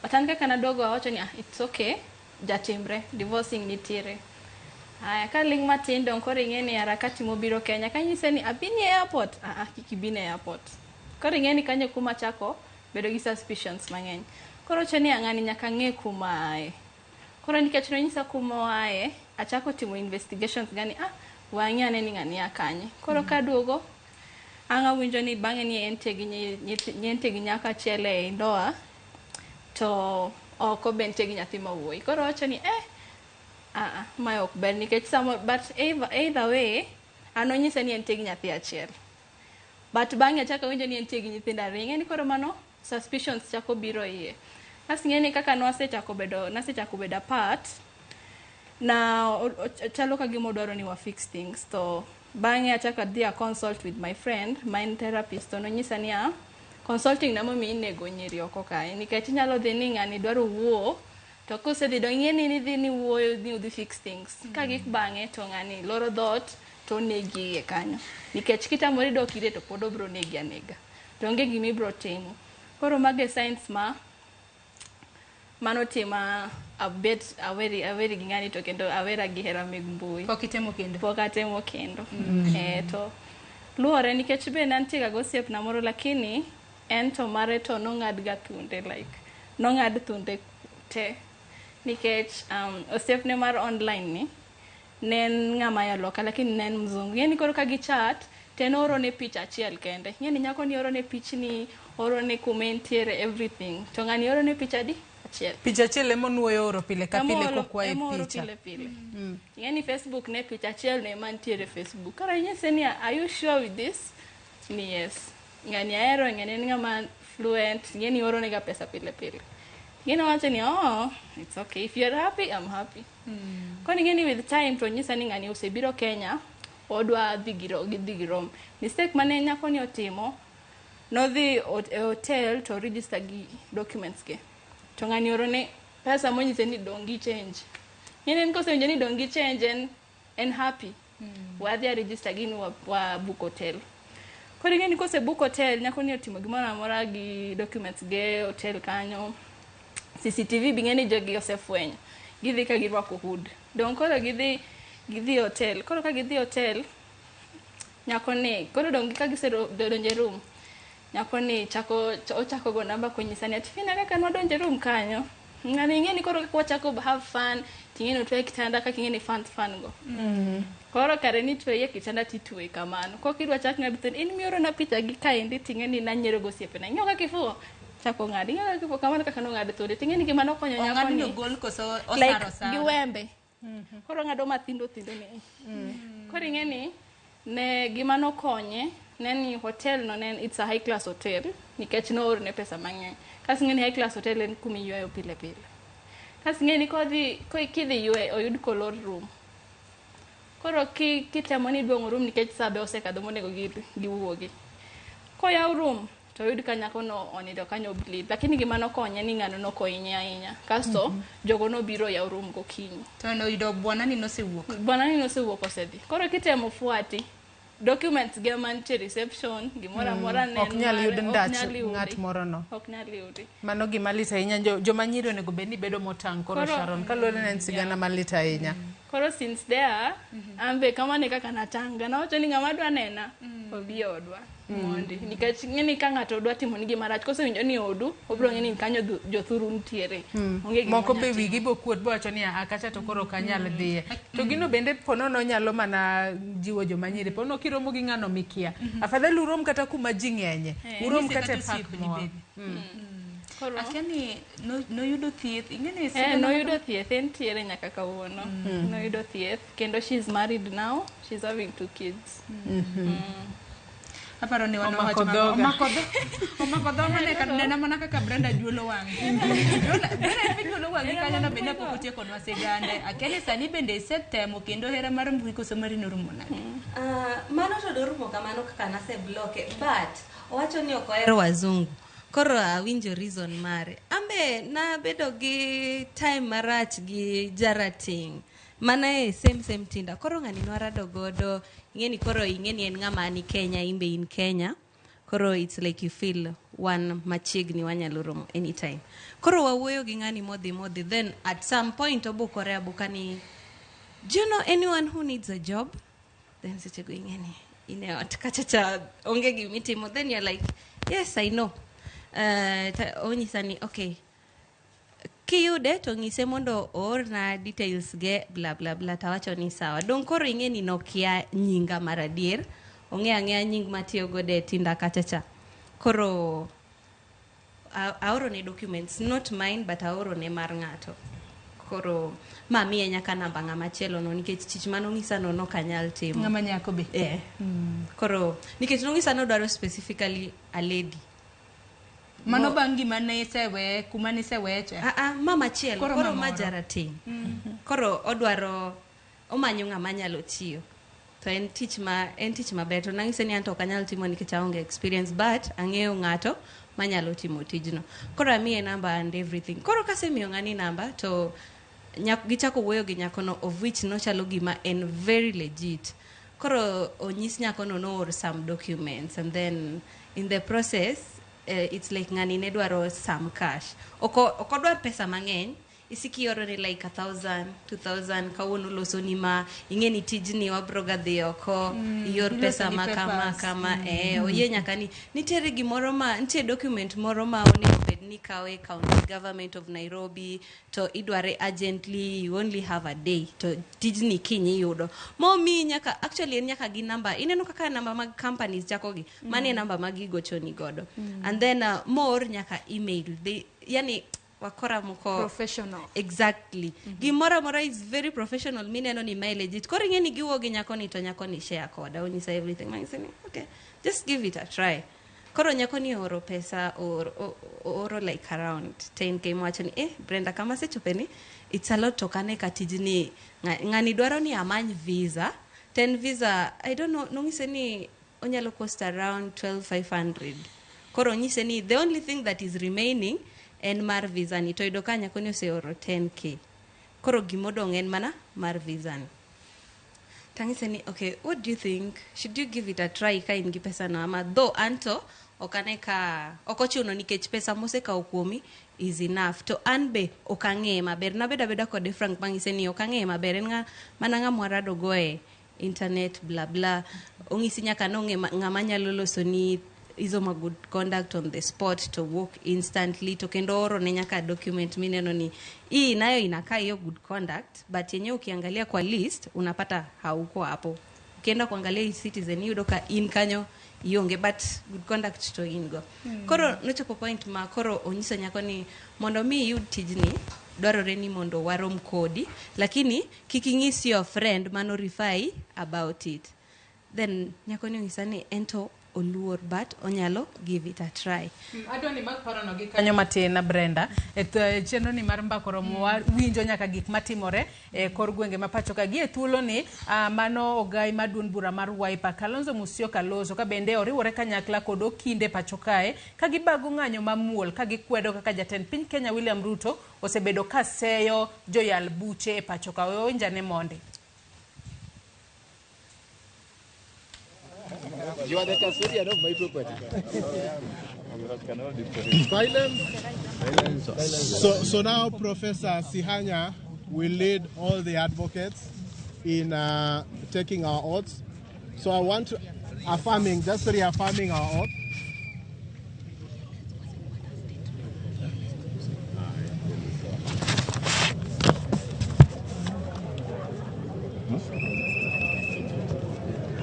But an kaka naduogo awacho ni it's okay, jatimre, divorcing nitiere. Aya, ka ling' matin dong' koro ing'e ni harakati mobiro Kenya. Kanyise ni abini e airport, kik ibini e airport. Koro ing'e ni kanyo kuma chako bedo gi suspicions mang'eny. Koro wacho ni ng'ani nyaka ng'e kuma aye. Koro nikech nonyisa kuma oaye, achako timo investigations gani, wang'e ane ni ng'ani a kanye. Koro kaduogo, ang' awinjo ni bang'e ni entie gi nyako achiel e ndoa, to oko be nitie gi nyathi ma wuoyi. Koro wacho ni mae ok ber nikech samo, but either way, an onyisa ni entie gi nyathi achiel. But bang'e achako awinjo ni entie gi nyithindo ariyo. Ing'e ni koro mano suspicions chako biro iye. Kasto ing'e ni kaka nasechako bedo apart, na chalo ka gima odwaro ni wa fix things. To bang'e achako adhi a consult with my friend, ma en therapist, to nonyisa ni consulting na momiyo inego nyiri oko kae. Nikech inyalo dhi ni ng'ani dwaro wuo, to kosedhi dong' ing'e ni idhi ni wuoyo ni udhi fix things. Ka gik bang'e to ng'ani loro dhoot, to onegi iye kanyo. Nikech kitamori dok ire to pod obro negi anega. To onge gima ibro timo. Koro mago e signs ma manotima abet aweri aweri gi ng'ani to kendo awera gi hera meg mbui. Pok itemo kendo? Pok atemo kendo. To luwore nikech be nantie ga gosiepna moro lakini en to mare to nong'ad ga thunde like nong'ad thunde te nikech osiepne mar online ni ne en ng'ama ya loka lakini ne en mzungu. Ing'e ni koro ka gi chat to en oorone picha achiel kende. Ing'e ni nyako ni orone pichni, orone kuma entiere everything. To ng'ani orone picha adi? Achiel. Picha achiel ema onuoyo oro pile ka pile kokwaye Ema picha. pile pile. Ing'e ni Facebook ne picha achiel ne ema nitiere Facebook. Koro inyise ni are you sure with this? Ni yes. Ng'ani ahero, ng'ani en ng'ama fluent, ing'e ni oronega pesa pile pile. Ing'e ni owacho ni oh, it's okay. If you're happy, I'm happy. Koro ing'e ni with time to nyisa ni ng'ani osebiro Kenya, odwa dhi gi gidhi girom. Mistake mane nyako ni otimo, nodhi e hotel to register gi documents ge. To ng'ani orone pesa monyise ni dong' gi change. Ing'e ni en kosewinjo ni dong' gi change en happy. Wadhi a register gini wa book hotel. Koro ing'e ni kose book hotel, nyako ni otimo gimoro amora gi documents ge hotel kanyo. CCTV be ing'e ni jogi osefwenyo. Gidhi ka girwako hood. Dong' koro gidhi hotel. Koro ka gidhi hotel, nyako ni koro dong' ka gisedonjo e room, nyako ni chako ochako go namba konyisa ni ati Fina kaka nwadonjo e room kanyo. Ng'ani ing'e ni koro kaka wachako have fun, ting'e ni otwe e kitanda kaka ing'e ni fun fun go. Koro kare ni tweye e kitanda titweye kamano. Kok idwa chak ng'ado to in miorona picha gi kaendi ting'e ni nanyiero gosiepena. Ing'eyo kaka ifuwo? Chako ng'ado. Ing'eyo kaka ifuwo kamano kaka nong'ado thode. Ting'e ni gima nokonyo nyako Ong'ad ni. ni ogol koso Like osaro osara? gi wembe. Koro ong'ado mathindo thindo ni. Koro ing'e ni ne gima nokonye ne ni hotel no ne it's a high class hotel nikech noorne pesa mang'eny. Kasto ing'e ni high class hotel en kuma iyweyo pile pile. Kasto ing'e ni kodhi kidhi ywe oyud kolor room. Koro kitemo ni iduong'o room nikech sa be osekadho monego giwuogi. Koyaw room to oyud ka nyako no onindo kanyo bleed. Lakini gima nokonye ni ng'ano nokohinye ahinya. Kasto jogo nobiro yaw room gokinyi. To noyudo bwanani nosewuok. Bwanani nosewuok osedhi. Koro kitemo fuati documents ge mantie reception gimoro amora ne Ok nyal yud mare, ok ndach nyal yudi. ng'at moro no. Ok nyal yudi. Mano gima lit ahinya. Joma nyiri onego bed ni bedo motang' koro Sharon. Kaluwore ni en sigana malit ahinya. Koro since there, an be kamano e kaka natanga. Nawacho ni ng'ama dwa nena, obi e odwa. Mondi. Nikech ing'e ni ka ng'ato dwa timoni gima rach, kosewinjo ni odu, obiro ng'e ni kanyo jothuru nitiere. Onge gima Moko be onyalo timo. wigi bokuot bowacho ni "Ah, kacha to koro ok anyal dhiye." To gino bende ponono nyalo mana jiwo joma nyiri. Ponono kiromo gi ng'ano mikia. Afadhali urom kata kuma ji ng'enye. Urom Nyise kata e kata park osiepni moro. bende. Akia ni noyudo thieth. Ing'e ni sigana Noyudo thieth, entiere nyaka kawuono. Noyudo thieth, kendo she's married now, she's having two kids. Aparo ni wan Omako wacho mago. dhoga. Omako dhoga ne nena mana kaka Brenda juolo wang'e. Brenda in be juolo wang'i kanyo no bende pok otiekonwa sigande. Akia ni sani bende isetemo kendo hera mar mbui koso mari norumo nade? Mano to dorumo kamano kaka nasebloke but owacho ni ok ohero wazungu koro awinjo reason mare ambe nabedo gi time marach gi jarateng' mana e same same Tinder koro ng'ani nwarado godo ing'e ni koro ing'e ni en ng'ama ni Kenya in be in Kenya koro it's like you feel wan machiegni wanyalo romo anytime koro wawuoyo gi ng'ani modhi modhi then at some point obukore abuka ni do you know anyone who needs a job then seche go ing'e ni in e ot kacha cha onge gimitimo then you're like yes I know onyisa ni okay kiyude to ng'ise mondo oorna details ge bla bla bla tawacho ni sawa dong koro ing'e ni nokia nyinga mar adier ong'e ang'eya nying matiyo godo e Tinder kacha cha koro aorone documents not mine but aorone mar ng'ato koro mamiye nyaka namba ng'ama chielo no nikech tich manong'isa no nok anyal timo Ng'ama nyako be. Eh. Koro nikech nong'isa nodwaro specifically a lady Mano bang' gima ne isewe kuma ne iseweche. Ah, ah, ma machielo Koro koro, ma ma moro. jarateng' koro odwaro omanyo ng'ama nyalo tiyo to en tich maber to nang'ise ni anto ok anyal timo nikech aonge experience but ang'eyo ng'ato manyalo timo tijno koro amiye namba and everything koro kasemiyo ng'ani namba to gichako wuoyo gi nyakono of which nochalo gima en very legit Koro onyis nyakono noor some documents and then in the process it's like ng'ani ne dwaro some cash. Ok odwar pesa mang'eny, isiki iorone like 1,000, 2,000, kawuono losoni ma, ing'e ni tijni wabro ga dhi oko, ior pesa ilosoni ma kama papers. kama, oyie nyaka ni nitiere gimoro ma nitie document moro ma onego bed ni kawe county government of Nairobi to idware urgently, you only have a day to tijni kiny iyudo momiyi nyaka actually en nyaka gi namba ineno kaka namba mag companies chakogi mano e namba ma gigochoni godo and then moor nyaka email they, yani wakora moko Professional. Exactly. Gimoro amora is very professional mineno ni mae legit. Koro ing'e ni giwuo gi nyakoni to nyakoni share koda onyisa everything. Manyise ni okay, just give it a try. Koro nyakoni ooro pesa ooro like around 10K mowacho ni Brenda kama asechope ni it's a lot to ok ane ka tijni ng'ani dwaro ni amany visa. 10 visa I don't know nong'ise ni onyalo cost around 12,500. Koro onyise ni the only thing that is remaining en mar visa ni to yudo ka nyakoni oseoro 10K. Koro gimodong' en mana mar visa ni. Tang'ise ni okay, what do you think? Should you give it a try ka in gi pesa no ama though anto ok ane ka ok ochuno nikech pesa mosekawo kuomi is enough. To an be ok ang'eye maber. Nabedo abeda kode Frank mang'ise ni ok ang'eye maber. En ng'a mana ng'ama warado go e internet bla bla. Ong'isi nyaka nong'e ng'ama nyalo loso ni hizo ma good conduct on the spot to work instantly to kendo oro ne nyaka document mineno ni hii nayo inakaa hiyo good conduct but yenyewe ukiangalia kwa list unapata hauko hapo. Ukienda kuangalia e-citizen iyudo ka in kanyo ionge but good conduct to in go. Koro nochopo point ma koro onyiso nyako ni mondo mi iyud tijni dwarore ni mondo warom kodi lakini kik ing'is your friend mano refer about it. Then nyako ni onyisa ni ento oluor but onyalo give it a try. Adwa ni mak parono gi kanyo matin Brenda e chenro ni mar Mbaka Oromo winjo nyaka gik matimore e kor gwenge ma pacho ka gi e thuolo ni mano ogai mar duond bura mar Wiper Kalonzo Musyoka loso ka bende oriwore kanyakla kod okinde pacho kae ka gibago ng'anyo mamuol ka gikwedo kaka jatend piny Kenya William Ruto osebedo ka seyo joyal buche e pacho ka. Owinjane mondi. You are the custodian of my property. Silence. So now Professor Sihanya will lead all the advocates in taking our oaths. So I want to just reaffirming our oath.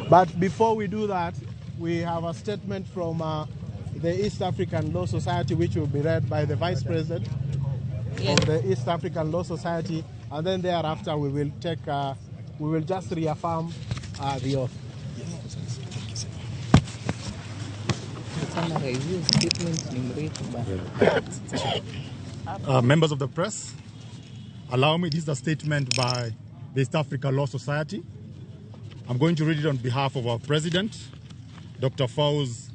But before we do that, we have a statement from the East African Law Society, which will be read by the Vice President of the East African Law Society, and then thereafter we will take, we will just reaffirm the oath. Members of the press, allow me, this is a statement by the East Africa Law Society. I'm going to read it on behalf of our president, Dr. Fauz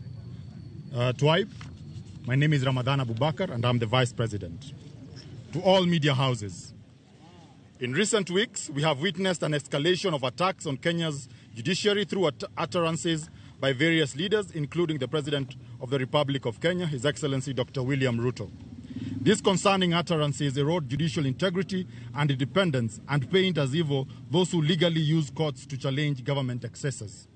Twaib. My name is Ramadan Abubakar, and I'm the vice president. To all media houses, in recent weeks, we have witnessed an escalation of attacks on Kenya's judiciary through utterances by various leaders, including the President of the Republic of Kenya, His Excellency Dr. William Ruto. These concerning utterances erode judicial integrity and independence and paint as evil those who legally use courts to challenge government excesses.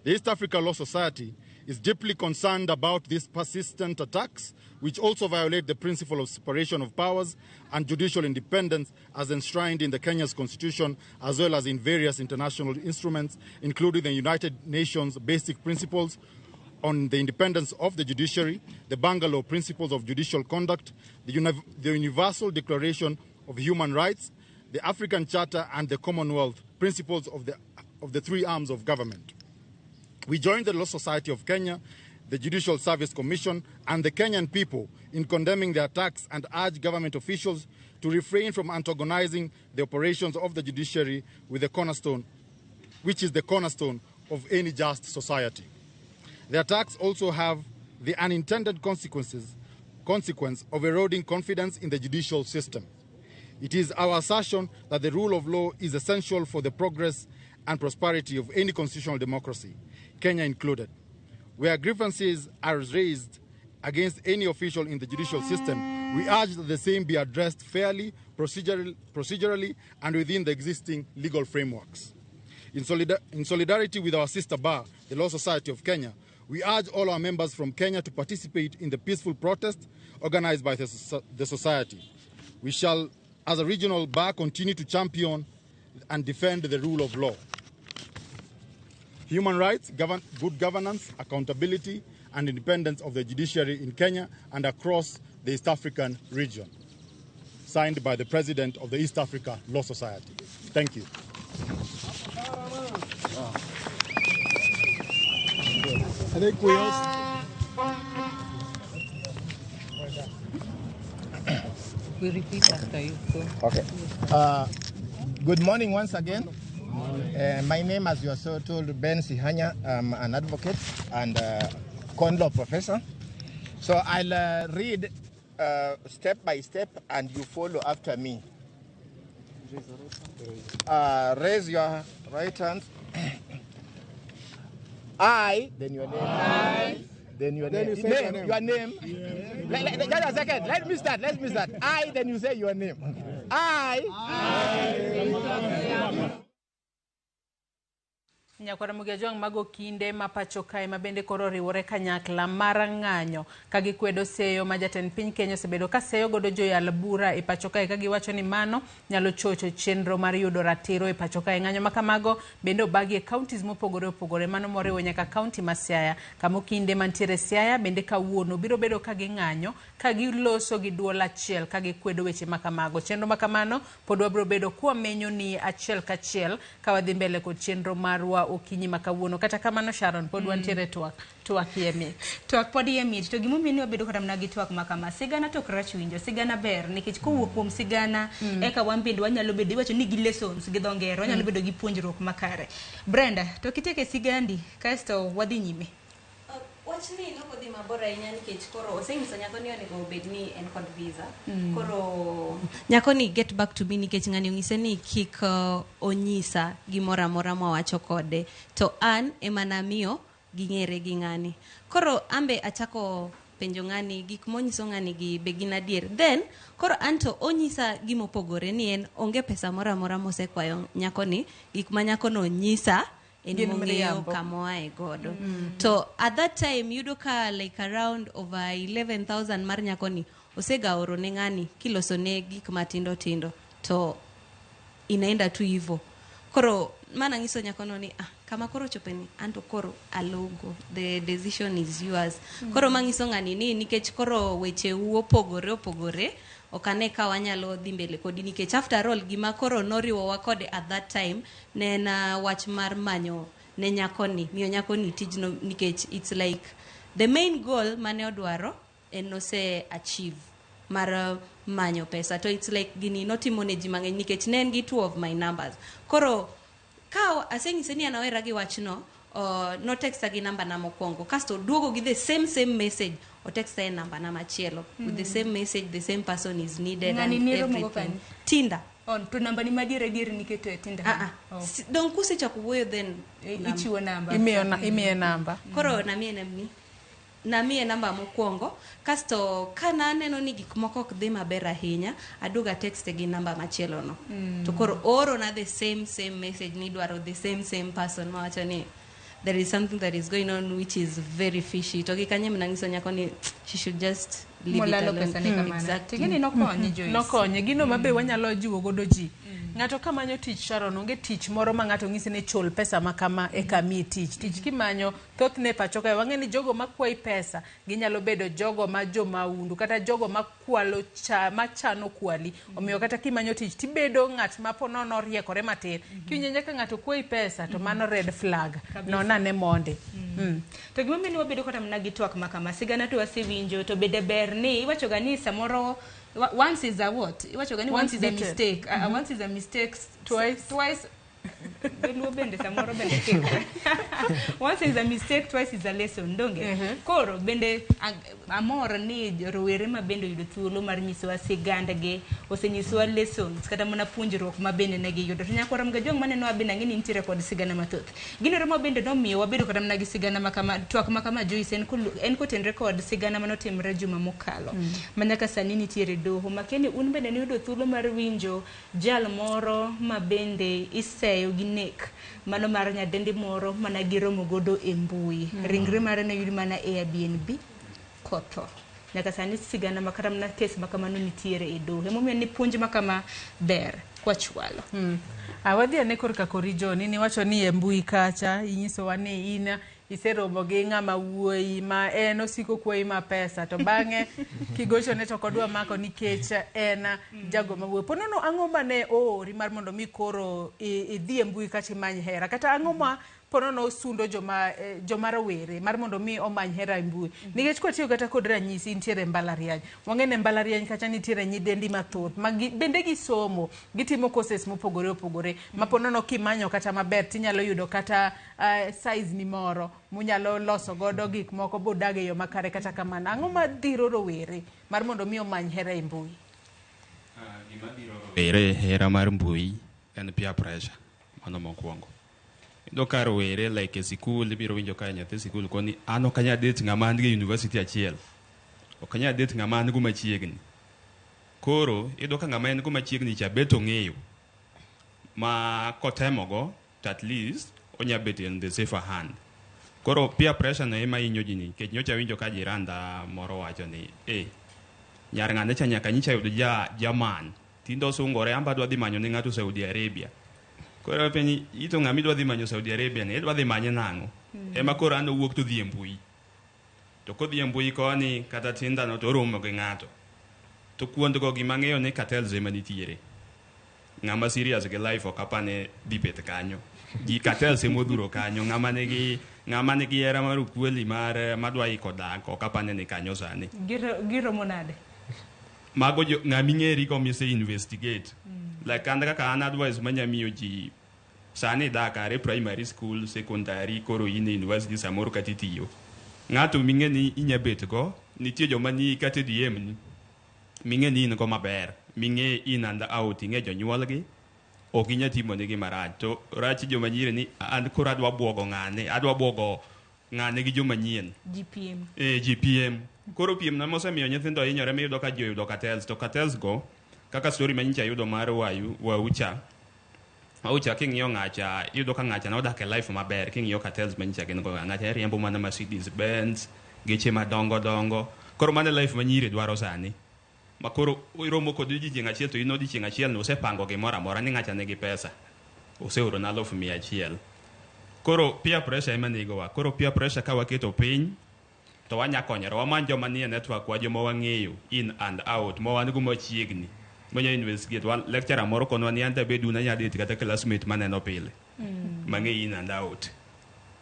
The East Africa Law Society is deeply concerned about these persistent attacks, which also violate the principle of separation of powers and judicial independence as enshrined in the Kenya's constitution, as well as in various international instruments, including the United Nations Basic Principles on the Independence of the Judiciary, the Bangalore Principles of Judicial Conduct, the Universal Declaration of Human Rights, the African Charter, and the Commonwealth Principles of the three arms of government. We join the Law Society of Kenya, the Judicial Service Commission, and the Kenyan people in condemning the attacks and urge government officials to refrain from antagonizing the operations of the judiciary with the cornerstone, which is the cornerstone of any just society. The attacks also have the unintended consequence of eroding confidence in the judicial system. It is our assertion that the rule of law is essential for the progress and prosperity of any constitutional democracy, Kenya included. Where grievances are raised against any official in the judicial system, we urge that the same be addressed fairly, procedurally, and within the existing legal frameworks. In solidarity with our sister bar, the Law Society of Kenya, we urge all our members from Kenya to participate in the peaceful protest organized by the society. We shall, as a regional bar, continue to champion and defend the rule of law, human rights, good governance, accountability, and independence of the judiciary in Kenya and across the East African region. Signed by the President of the East Africa Law Society. Thank you. I think we also... We repeat after you. So. Okay. Good morning once again. My name, as you are so told, Ben Sihanya. I'm an advocate and con law professor. So I'll read step by step and you follow after me. Raise your right hand. I, then your name. I, then your then name. You say your name. Your name. Yeah. Just a second. Let me start. I, then you say your name. I. Nyakwara Mugejwang' mago kinde ma pacho kae ma bende koro oriwore kanyakla mar ng'anyo ka gikwedo seyo ma jatend piny Kenya osebedo ka seyo godo joyal bura e pacho kae ka giwacho ni mano nyalo chocho chenro mar yudo ratiro e pacho kae. Ng'anyo ma kamago bende obagi e counties mopogore opogore, mano moriwo nyaka county ma Siaya, kama okinde mantiere Siaya bende kawuono biro bedo ka ging'anyo ka giloso gi duol achiel ka gikwedo weche ma kamago. Chenro ma kamano pod wabiro bedo kwamenyo ni achiel kachiel ka wadhi mbele kod chenro marwa okinyi ma kawuono. Kata kamano Sharon, pod wantiere twak iye mit. Twak pod iye mit. To gimomiyo ni wabedo kata mana gi twak ma kama, sigana to ok rach winjo, sigana ber nikech kowuok kuom sigana eka wan bende wanyalo bedo, iwacho ni gi lessons gi dho ngere, wanyalo bedo gi puonjruok makare. Brenda, to kiteke sigandi kasto wadhi nyime. Wachni nokodhi mabor ahinya nikech koro osenyiso nyako ni onego obed ni en kod visa. Koro nyako ni get back to me nikech ng'ani onyise ni kik onyisa gimoro amora mwawacho kode, to an ema namiyo ging'ere gi ng'ani. Koro ambe achako penjo ng'ani gik monyiso ng'ani gi be gin adier. Then koro anto onyisa gimopogore ni en onge pesa moro amora mosekwayo nyako ni, gik ma nyako no nyisa en mong'eyo kamoae godo. To at that time yudo ka like around over 11,000 mar nyakoni osega oro ne ng'ani kiloso ne gik matindo tindo, to inaenda tu hivyo. Koro mana nyiso nyakono ni kama koro chopeni anto koro alogo, the decision is yours. Koro mangiso ng'ani ni nikech koro weche u opogore opogore, ok ane ka wanyalo dhi mbele kodi nikech after all gima koro noriwowa kode at that time ne en wach mar manyo ne nyakoni, miyo nyakoni tijno nikech it's like the main goal mane odwaro en ose achieve mar manyo pesa, to it's like gini notimo ne ji mang'eny nikech ne en gi two of my numbers. Koro ka aseng'ise ni an awera gi wachno, notexta gi namba na mokwongo, kasto duogo gi the same message, otexta e namba na machielo with the same message, the same person is needed Ng'ani and niromo go everything. kanye? Tinder. On to namba ni madier adier niketo e Tinder. Dong kusechako wuoyo then Ichiwo namba. Imiye namba. Koro namiye namba mokwongo, kasto kana aneno ni gik moko ok dhi maber ahinya, aduogo atexte gi namba machielo no. To koro ooro na the same message ni idwaro the same person, mawacho ni there is something that is going on which is very fishy. To gi kanye mnangiso nyako ni she should just leave it Molalo alone. pesa ne kamano. Exactly. Tigeni nokonye Joyce. Nokonye. Gino mabe wanyalo jiwo godo ji. Ng'ato kamanyo tich Sharon, onge tich moro ma ng'ato ng'isi ni chul pesa ma kama eka miyi tich. Tich kimanyo thothne pacho kae wang'e ni jogo makwayi pesa ginyalo bedo jogo ma jomaundu kata jogo makwalo machano kwali. Omiyo kata kimanyo tich tibedo ng'at ma po nono oriekore matin. Kiwinjo nyaka ng'ato kwayi pesa to mano red flag. Nonane monde. To gimomiyo ni wabedo kata mana gi twak ma kama, sigana to wasewinjo, to bende ber ni iwacho ga ni samoro once is a what? Iwacho ga ni once is a mistake. Once is a mistake. Twice. Dholuo bende samoro bende kikre. Once is a mistake, twice is a lesson, donge? Koro bende amor ni rowere ma bende oyudo thuolo mar nyisowa sigandgi, Osenyiswa lessons kata mana puonjruok ma bende ne giyudo. To nyakwara Mgajwang' maneno bende ang'e ni nitiere kod sigana mathoth. Gino ma bende nomiyo wabedo kata mana gi sigana ma kama, twak ma kama Joyce en kotenre kod sigana manotimre juma mokalo. Ma nyaka sani nitiere doho. Makeni un bende nuyudo thuolo mar winjo jal moro ma bende iseyo gi nek. Mano mar nyadendi moro mana giromo godo e mbui. Ringre mare noyud mana e Airbnb kotho. Nyaka sani sigana ma kata mana kes ma kamano nitiere e doho. Emomiyo ni puonj ma kama ber kwachwalo. Wadhi ane korka kori John, niwacho ni e mbui kacha inyisowa ni in iseromo gi ng'ama wuoyi ma en osiko kwayi ma pesa to bang'e kigochone to ok odwa mako nikech en jago ma wuoyi. Ponono ang'o mane oori mar mondo mi koro idhi e mbui kacha imany hera kata ang'o ma ponono osundo joma rowere mar mondo mi omany hera e mbui. Nikech kwatiyo kata kod ranyisi nitiere mbalariany. Wang'e ni mbalariany kacha nitiere nyidendi mathoth ma bende gisomo, gitimo courses mopogore opogore. Ma ponono kimanyo kata maber tinyalo yudo kata size ni moro munyalo loso godo gik moko bodag e yo makare kata kamano. Ang'o ma dhiro rowere mar mondo mi omany hera e mbui? Gima dhiro rowere hera mar mbui en peer pressure, mano mokwongo. Iyudo ka rowere like e sikul ibiro winjo ka nyathi sikul koni an ok anyal date ng'ama an go e university achiel. Ok anyal date ng'ama an go machiegni. Koro iyudo ka ng'ama en go machiegni cha bet ong'eyo ma kotemogo to at least onya bet in the safer hand. Koro peer pressure no ema hinyo ji nikech nyocha awinjo ka jiranda moro wacho ni nyar ng'ane cha nyaka nyicha yud jaman tinde osungore amba adwa dhi manyo ne ng'ato Saudi Arabia. Koro apenji ito ng'ama idwa dhi manyo Saudi Arabia ni idwa dhi manye nang'o? Ema koro an owuok to dhi e mbui. To kodhi e mbui koni kata Tinder no to oromo gi ng'ato. To kuondgo gima ang'eyo ni cartels ema nitiere. Ng'ama serious gi life ok apani dhi bet kanyo. Ji cartels ema odhuro kanyo. Ng'ama nigi hera mar ukweli mar madwa iko dak ok apani ni kanyo sani. Giromo nade? Mago ng'ama ing'eri go mise investigate. Like an kaka an advice manya miyo ji sani dak are primary school, secondary, koro in e university samoro kata itiyo. Ng'ato ming'e ni inya bet go, nitie joma ni kata e DM ni, ming'e ni in go maber, ming'e in and out, ing'e jonyuolgi, ok inya timo negi marach. To rach joma nyiri ni an koro adwa buogo ng'ane, adwa buogo ng'ane gi joma nyien. GPM. GPM. Koro piem na mosemiyo nyithindo hinyore miyudo ka ji oyudo cartels. To cartels go, kaka story manyicha ayudo mar Waucha. Waucha king'iyo ng'acha, iyudo ka ng'acha nodak e life maber, king'iyo cartels manyicha gin go, ng'acha riembo mana Mercedes Benz, geche madongo dongo. Koro mano e life ma nyiri dwaro sani. Ma koro iromo kod odiechieng' achiel to in odiechieng' achiel no osepango gimoro amora ni ng'acha nigi pesa. Oseoro na 100,000. Koro peer pressure ema negowa. Koro peer pressure ka waketo piny to wanya konyore. Wamany joma nie network wa, joma wang'eyo in and out, ma wan go machiegni. Manya investigate. Wan lecturer moro konwa ni an tabedu na nya date kata classmate maneno pile. Mang'e in and out.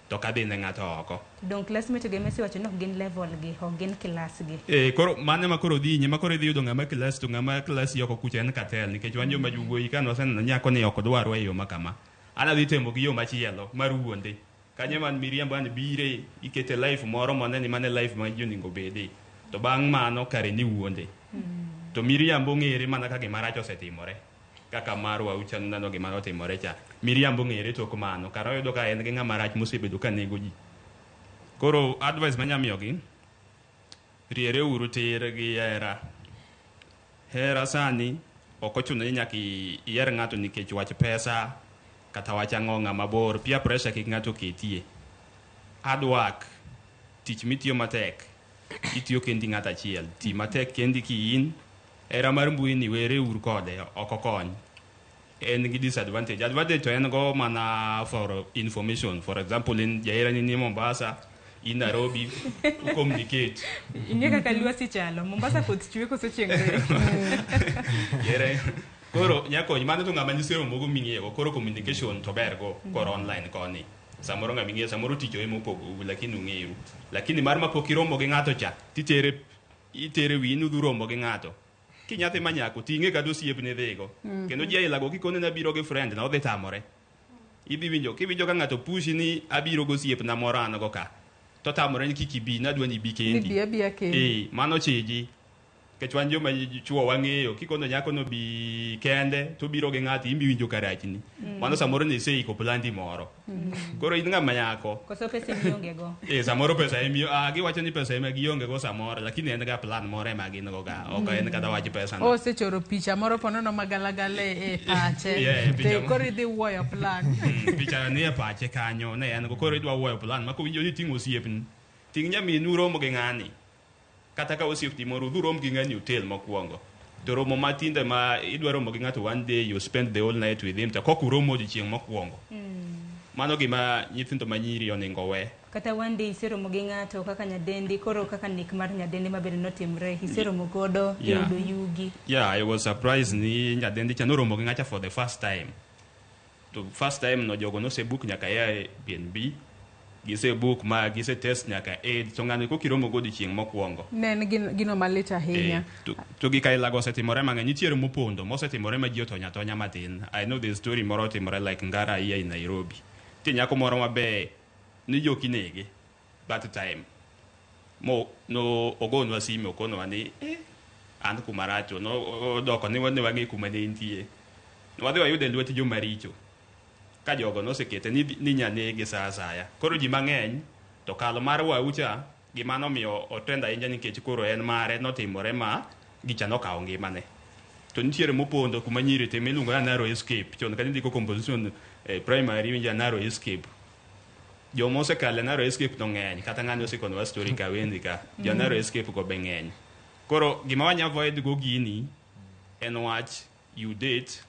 To kadhi ne ng'ato oko. Dong classmate ge mesi wacho ni ok gin level gi, ok gin class gi. Koro mano ema koro dhi nyime, koro idhi yudo ng'ama class to ng'ama class oko kucha en cartel nikech wan joma jowuoyi ka nwaseneno nyako ni ok dwarwa e yo ma kama. An adhi temo gi yo machielo mar wuonde. Kanyo man miriambo an bire ikete life moro mone ni mane life ma ji onego bede. To bang' mano kare ni wuonde. To miriambo ng'ere mana ka gima rach osetimore. Kaka mar Waucha neno gima notimore cha. Miriambo ng'ere tok mano. Kara oyudo ka en gi ng'ama rach mosebedo ka nego ji. Koro advice manya miyogi, riere uru tir gi hera. Hera sani ok ochuno ni nyaka iher ng'ato nikech wach pesa kata wach ang'o ng'ama bor. Peer pressure kik ng'ato ketie. Hard work, tich mitiyo matek, itiyo kendi ng'ato achiel. Ti matek kendi ki in. Hera mar mbui ni were uru kode, ok okony. En gi disadvantage. Advantage to en go mana for information. For example, in jahera ni ni Mombasa, in Nairobi, u communicate. Ing'e kaka lwasi chalo. Mombasa koth chwe koso chieng' rieny? Jahera, koro nyakony, mano to ng'ama nyiseromo go ming'eyo, koro communication to ber go koro online koni. Samoro ng'ama ing'eyo, samoro tich ema opogou, lakini ung'eru. Lakini mar mapok iromo gi ng'ato cha, titere, itere wiyi ni udhi romo gi ng'ato. Kinyathi ma nyako, ting'e kata osiepne dhigo. Kendo ji aila go kikone ni abiro gi friend na odhi tamore. Idhi winjo, kiwinjo ka ng'ato pushi ni abiro go osiepna moro an go ka. To tamore ni kik ibi, nadwa ni ibi kendi. Ni bi abiya kendi. Mano chiji. Nikech wan joma chuo wang'eyo kikono nyako no bi kende to biro gi ng'ato in biwinjo karachni. Mano samoro ne iseiko plandi moro. Koro in ng'ama nyako. Koso pesa mionge go. Eh, samoro pesa emi ah, giwacho ni pesa ema gionge go samoro, lakini en ga plan moro ema gin go ga. Ok en kata wach pesa no. Osechoro picha moro ponono magalagala e pache. Yeah, picha To mo- koro idhi wuoyo plan. Picha ni e pache kanyo ne en go koro idwa wuoyo plan ma kowinjo ni ting'o osiepni. Ting' nyaminu romo gi ng'ani. Kata ka osiepni moro udhi urom gi ng'ani hotel mokwongo. To romo matinde ma idwa romo gi ng'ato one day you spend the whole night with him to kok uromo odiochieng' mokwongo. Mano gima nyithindo manyiri onego we. Kata one day iseromo gi ng'ato kaka nyadendi, koro kaka nek mar nyadendi mabende notimre, iseromo godo, iyudo yugi. Yeah, I was surprised ni nyadendi cha noromo gi ng'acha for the first time. To first time no jogo nosebook nyaka Airbnb, gisebook ma gise test nyaka aid to ng'ani koka iromo go odiochieng' mokwongo. Ne en gino malit ahinya. To gik ailago osetimore mang'eny. Nitiere mopondo mosetimore ma ji otonya atonya matin. I know the story moro otimore like Ngara here in Nairobi. Nitie nyako moro maber ni joki nege that time. Mo no ogonwa sime okonwa ni an kuma rach to no odoko ni ne wang'e kuma ne entie. Wadhi wayude e lwet joma richo. Ka jogo nosekete ni nyanege sa asaya. Koro ji mang'eny to kalo mar waucha gima nomiyo otrend ahinya nikech koro en mare notimore ma gicha nokawo ngimane. To nitiere mopondo kuma nyiri timo iluongo ni narrow escape. Chon kane indiko composition primary iwinjo narrow escape. Joma osekalo e narrow escape to ng'eny kata ng'ani osekonowa story ka wendi ka. Jo narrow escape go be ng'eny. Koro gima wanya avoid go gini en wach you date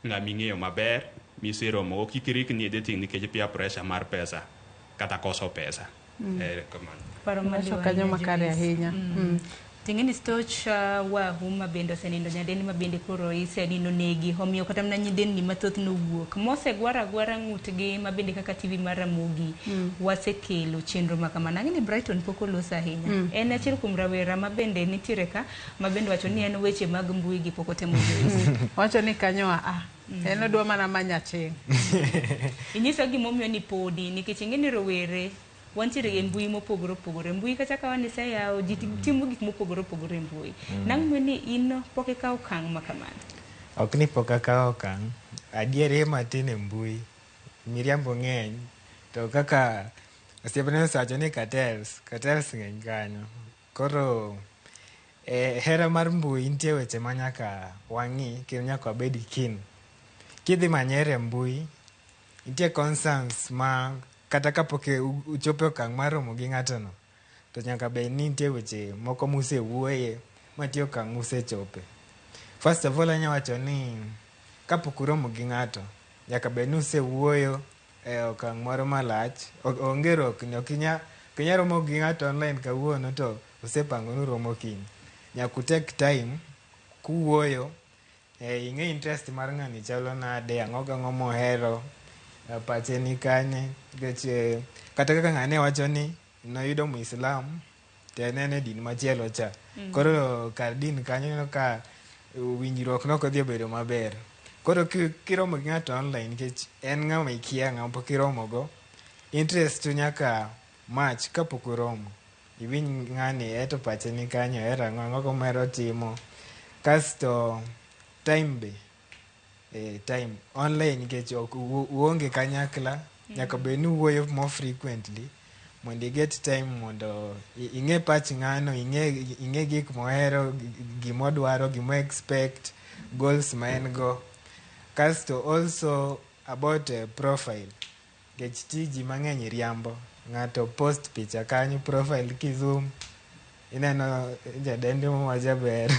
ng'ama ing'eyo maber miseromo go kik irikni e dating nikech peer pressure mar pesa kata koso pesa. Kamano. Paro Wacho maliw kanyo ahinya, makare Joyce. ahinya. Ting'e ni stoch wahu ma bende osenindo nyadendi ma bende koro isenindo negi omiyo kata mana nyidendi mathoth nowuok mosegwaro agwara ng'utgi ma bende kaka TV mar Ramogi wasekelo chenro ma kamano. Ang'e ni Brighton pok oloso ahinya. En achiel kuom rawera ma bende nitiere ka ma bende wacho ni en weche mag mbui gi pok otemo Joyce. Wacho ni kanyo a En odwa mana manyo aching'. Inyisa gimomiyo ni podi nikech ing'e ni rowere wantiere e mbui mopogore opogore. Mbui kata ka wan iseyawo ji timo gik mopogore opogore e mbui. Nang' ni in pok ikawo okang' ma kamano? Ok ni pok akawo okang'. Adieri matin e mbui. Miriambo ng'eny. To kaka osiepne osewacho ni cartels, cartels ng'eny kanyo. Koro e hera mar mbui nitie weche ma nyaka wang'i kendo nyaka wabed keen. Kidhi manyo hera e mbui, nitie concerns ma kata kapok uchopo e okang' mar romo gi ng'ato no, to nyaka bed ni nitie weche moko musewuoye mantie okang' musechope. First of all anya wacho ni kapok uromo gi ng'ato, nyaka bed ni usewuoyo e okang' moro malach. Onge rokni, ok inya romo gi ng'ato online kawuono to usepango ni uromo kiny. Nyaka u take time kuwuoyo, ing'e interest mar ng'ani chalo nade, ang'o gang'o mohero, pache ni kanye. Nikech kata kaka ng'ane wacho ni noyudo Muislam to en en e din machielo cha. Koro kar din kanyo ineno ka winjruok nok odhi obedo maber. Koro kiromo gi ng'ato online nikech en ng'ama ikia ng'ama pok iromo go, interest nyaka match kapok uromo. Iwinj ng'ani eto pache ni kanye, ohero ang'o, ang'o mohero timo. Kasto time be, time online nikech ok uonge kanyakla, nyaka bed ni uwuoyo more frequently mondo i get time mondo ing'e pach ng'ano, ing'e gik mohero, gimodwaro, gimo expect, goals ma en go. Kasto also about profile, nikech ti ji mang'eny riambo. Ng'ato post picha kanyo profile kizoom ineno jadendi ma jaber.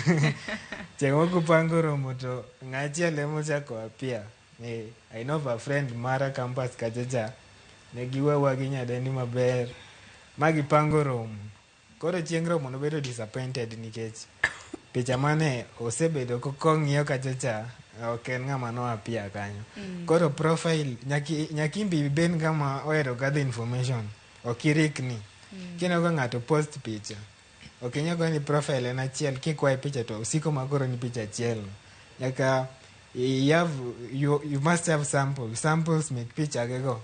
Chieng' moko kupango romo to ng'achiel emochako appear. I know of a friend mara campus kacha cha, ne giwuoyo gi nyadendi maber ma gipango romo. Koro chieng' romo nobedo disappointed nikech picha mane osebedo kong'iyo kacha cha ok en ng'ama no appear kanyo. Koro profile nyaka in be ibed ng'ama ohero gather information, ok irikni. Kineno ka ng'ato post picha, ok inyal goyo ni profile en achiel, kikwaye picha to osiko ma koro ni picha achiel. Nyaka you must have samples mek picha ge go.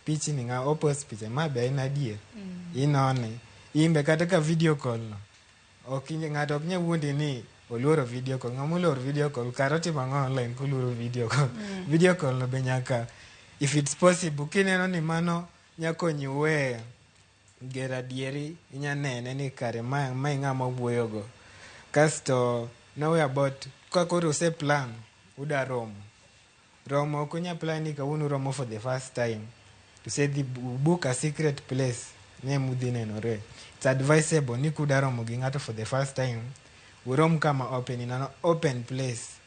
Pichni ng'a o post picha ma be en adier. Inone. In be kata ka video call no. Ok ng'ato ok nyal wuondi ni oluoro video call. Ng'ama oluoro video call kare otimo ang'o online koluoro video call? Video call no be nyaka if it's possible kineno ni mano nyakonyi we gero adieri inya nene ni kare ma mae ng'ama wuoyogo. Kasto nowe about ka koro use plan uda romo. Romo ok unya plan ni kawuono uromo for the first time. Usedhi book a secret place ne mudhi nenore. It's advisable ni kuda romo gi ng'ato for the first time, urom kama open in an open place.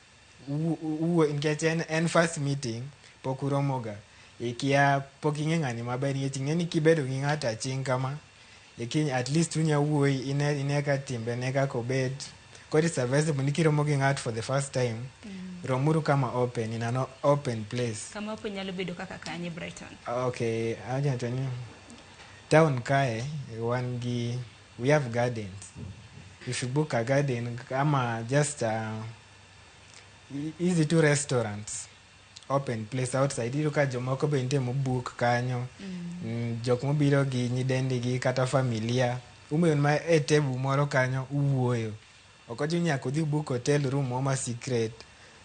Nikech en first meeting pok uromoga. Ikia pok ing'e ng'ani maber nikech ing'e ni kibedo gi ng'ato aching' kama at least unya wuoyi ine ka timbene kaka obet. Koro it's advisable ni kiromo gi ng'ato for the first time, romuru kama open in an open place. Kama open nyalo bedo kaka kanye Brighton? Okay, awacho to ni town kae wan gi we have gardens. If you book a garden ama just easy two restaurants, open place outside. Iyudo ka jomoko be nitie mobook kanyo. Jok mobiro gi nyidendigi kata familia. Ubedo ma e table moro kanyo uwuoyo. Ok ochuno ni nyaka udhi book hotel room moro ma secret.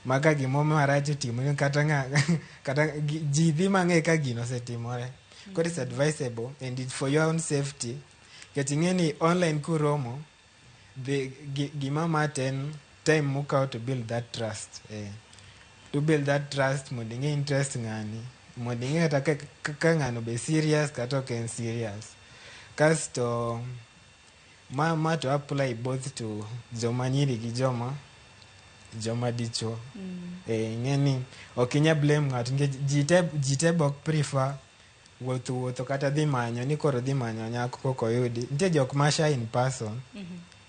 Ma ka gimoro marach otimore kata ng'a kata ji dhi mang'e ka gino osetimore. Koro it's advisable and it's for your own safety. Nikech ing'e ni online kuromo, the gima matter en time mukawo to build that trust. To build that trust mondo ing'e interest ng'ani, mondo ing'e kata ka ng'ano be serious kata ok en serious. Kasto ma to apply both to joma nyiri gi joma dichuo. Ing'e ni ok inyal blame ng'ato nikech ji te be ok prefer wuotho kata dhi manyo ni koro dhi manyo nyako kok oyudi. Nitie jok ma shy in person,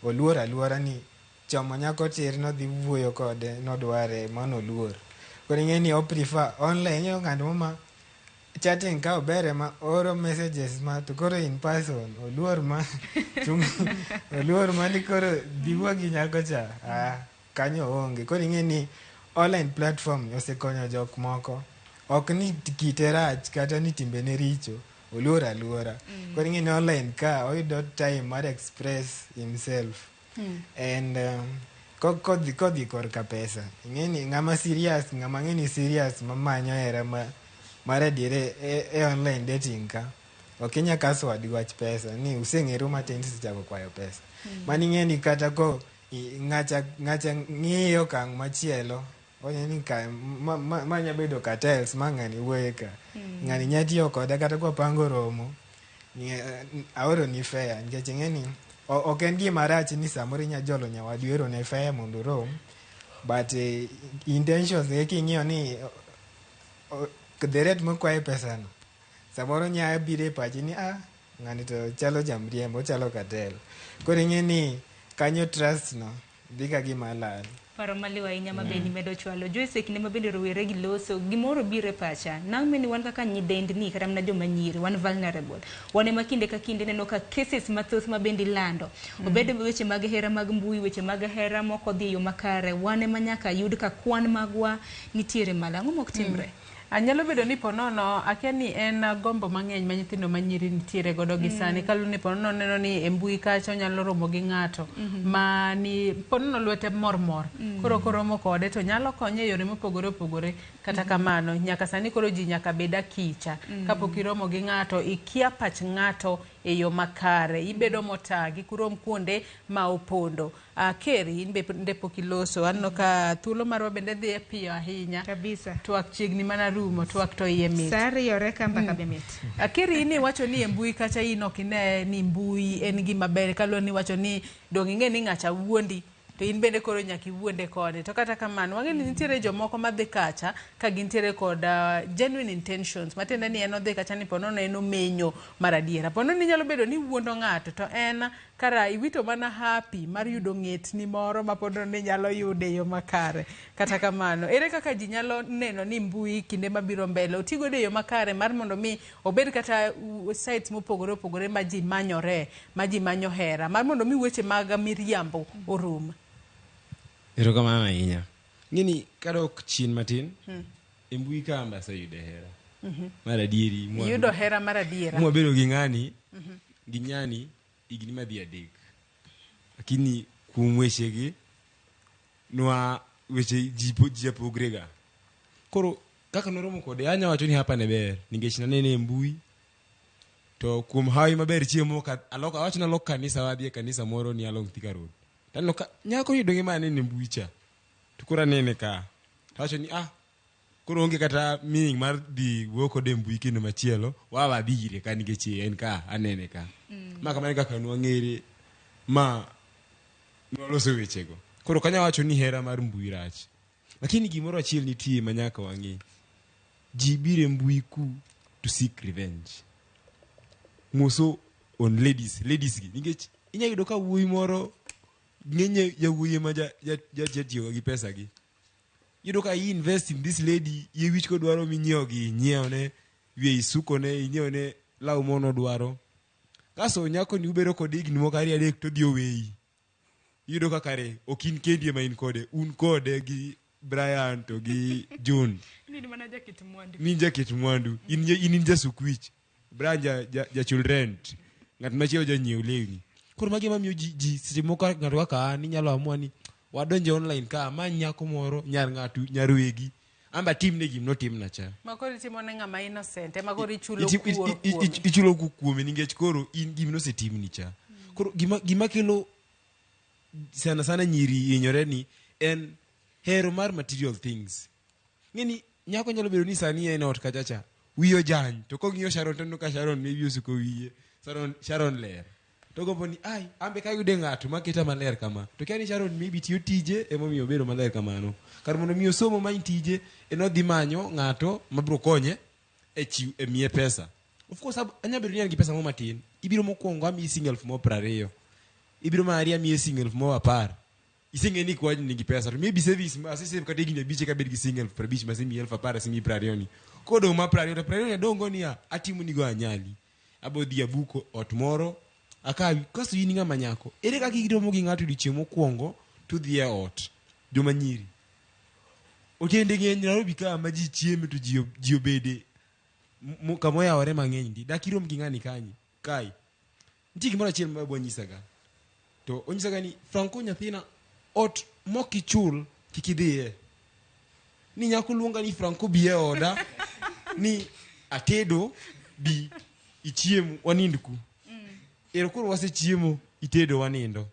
oluor aluora ni chomo nyako tir nodhi wuoyo kode nodware mano oluor. Koro ing'e ni o prefer online ing'eyo ng'at mo ma chatting ka ober ema oro messages ma to koro in person oluor ma oluor ma ni koro dhi wuo gi nyako cha kanyo oonge. Koro ing'e ni online platform osekonyo jok moko. Ok ni kite rach kata ni timbene richo, oluor aluora. Koro ing'e ni online ka oyudo time mar express himself. And kodhi korka pesa, ing'e ni ng'ama serious, ng'ama ng'e ni serious mamanyo hera mar adier e online dating ka, ok inyal kaso wadu wach pesa ni useng'eru matin tisechako kwayo pesa. Mano ing'e ni kata ko ng'acha ng'iyo okang' machielo, oneno ni ka ma nya bedo cartels ma ng'ani wuoye ka. Ng'ani nya tiyo koda kata kwapango romo, aoro ni fare nikech ing'e ni ok en gima rach ni samoro inya jolo nyawadu ero ne fare mondo urom, but intentions ge king'iyo ni the rate mokwaye pesa no, samoro nya biro e pachi ni ng'ani to chalo jamriembo, ochalo cartel. Koro ing'e ni kanyo trust no dhi ka gima lal. Paro maliw ahinya ma bende imedo chwalo. Joyce, e kinde ma bende rowere gi loso, gimoro biro e pacha. Nang'e ni wan kaka nyidendni kata mana joma nyiri, wan vulnerable. Wan ema kinde ka kinde neno ka cases mathoth ma bende ilando. Obed weche mag hera mag mbui, weche mag hera mok odhi e yo makare, wan ema nyaka yud ka kwan magwa nitiere malo. Ang'o mok timre? Anyalo bedo ni ponono akia ni en gombo mang'eny ma nyithindo manyiri nitiere godo gi sani. Kaluwore ni ponono neno ni e mbui kacha onyalo romo gi ng'ato ma ni ponono lwete mor mor. Koro koromo kode to nyalo konye e yore mopogore opogore. Kata kamano nyaka sani koro ji nyaka bed akicha. Kapok iromo gi ng'ato ikia pach ng'ato e yo makare. Ibedo motang' kik urom kuonde ma opondo. Kerry, in bende pok iloso. Aneno ka thuolo marwa bende dhi piyo ahinya. Kabisa. Twak chiegni mana rumo, twak to iye mit. Sa riyore ka mbaka be mit. Kerry, in iwacho ni e mbui kacha in ok ine ni mbui en gima ber kaluwore ni iwacho ni dong' ing'e ni ng'acha wuondi to in bende koro nyaka iwuonde kode. To kata kamano, wang'e ni nitiere jomoko madhi kacha ka gintiere kod genuine intentions. Matiende ni en odhi kacha ni ponono en omenyo mar adiera. Ponono inyalo bedo ni iwuondo ng'ato to en kara iwito mana happy mar yudo ng'etni moro ma pod ni nyalo yude e yo makare. Kata kamano, ere kaka ji nyalo neno ni mbui kinde mabiro mbele oti godo e yo makare mar mondo mi obed kata sites mopogore opogore ma ji manyore, ma ji manyo hera, mar mondo mi weche mag miriambo orum. Erokamano ahinya. Ng'eni kadok chien matin, e mbui ka ambe aseyudo hera. Mar adieri. Iyudo hera mar adiera. Mwabedo gi ng'ani, gi nyani, higni madhi 3. Lakini kuom wechegi nwa weche ji ji pogre ga. Koro kaka noromo kode anya wacho ni hapa ne ber nikech nanene e mbui to kuom hawi maber chieng' moro ka aloko awacho ni alok kanisa wadhi e kanisa moro ni along Thika Road. Taneno ka nyako ni donge ma anene e mbui cha. To koro anene ka. Tawacho ni ah koro onge kata meaning mar dhi wuoyo kode e mbui kendo machielo wa wadhi ire ka nikech en ka anene ka. Ma kamano e kaka nwang'ere ma nwaloso wechego. Koro ok anyal wacho ni hera mar mbui rach. Lakini gimoro achiel nitie ma nyaka wang'e. Ji biro e mbui ku to seek revenge. Moso on ladies, ladies gi. Nikech inya yudo ka wuoyi moro ng'eny yawuoyi ema jatiyoga gi pesa gi. Iyudo ka i invest in this lady, yie wich kodwaro minyiewo gi inyiewne, wiye isukone, inyiewne law mono dwaro. Kaso nyako ni ubedo kode higni moko ariyo adek to odhi oweyi. Iyudo ka kare ok in kendi ema in kode, un kode gi Brian to gi June. Ni in mana jaket mwandu. Ni in jaket mwandu, in in jasuk wich. Brian ja, ja, jachul rent. Ng'at machielo janyiew lewni. Koro magi ema miyo ji, ji seche moko ng'ato kaka an inyalo amua ni wadonje online ka amany nyako moro nyar ng'atu nyar wegi amba atimne gima notimna cha. Ma koro itimo ne ng'ama innocent ema koro ichulo kuor kuome. Ichulo kuor kuome nikech koro in gima nosetimni cha. Koro gima kelo sana sana nyiri hinyore ni en hero mar material things. Ng'eni nyako nyalo bedo ni sani en ot kacha cha wiye ojany to kong'iyo Sharon to oneno ka Sharon maybe osuko wiye Sharon ler to gombo ni ai ambe kayude ng'ato maketa maler kama to kia ni Sharon maybe tiyo tije emomiyo obedo maler kamano kar mondo mi osomo many tije en odhi manyo ng'ato mabiro konye e chiw e miye pesa of course anya bedo ni an gi pesa moro matin ibiro mokwongo amiyi siling elfu moro 20 ibiro mar ariyo amiyi siling elfu moro 10 iseng'e ni kwani nigi pesa to maybe savings ma asesave kata higni abich eka abed gi siling 50,000 masemiyi 10,000 asemiyi 20 ni kodong' ma 20 to 20 ni adong' go niya atimo nigo anyali abo dhi abuko ot moro akawi kasto in ng'ama nyako ere kaka iromo gi ng'ato odiochieng' mokwongo to udhi e ot joma nyiri otende ng'eny Nairobi ka ma ji chieme to ji obede kama oyawore mang'eny ndi dak irom gi ng'ani kanyi kae nitie gimoro achiel ma babwa nyisaga to onyisaga ni Franco nyathina ot mok ichul kik idhiye ni nyako luonga ni Franco bi e oda ni atedo bi ichiem wanind ku ero koro wasechiemo itedo wanindo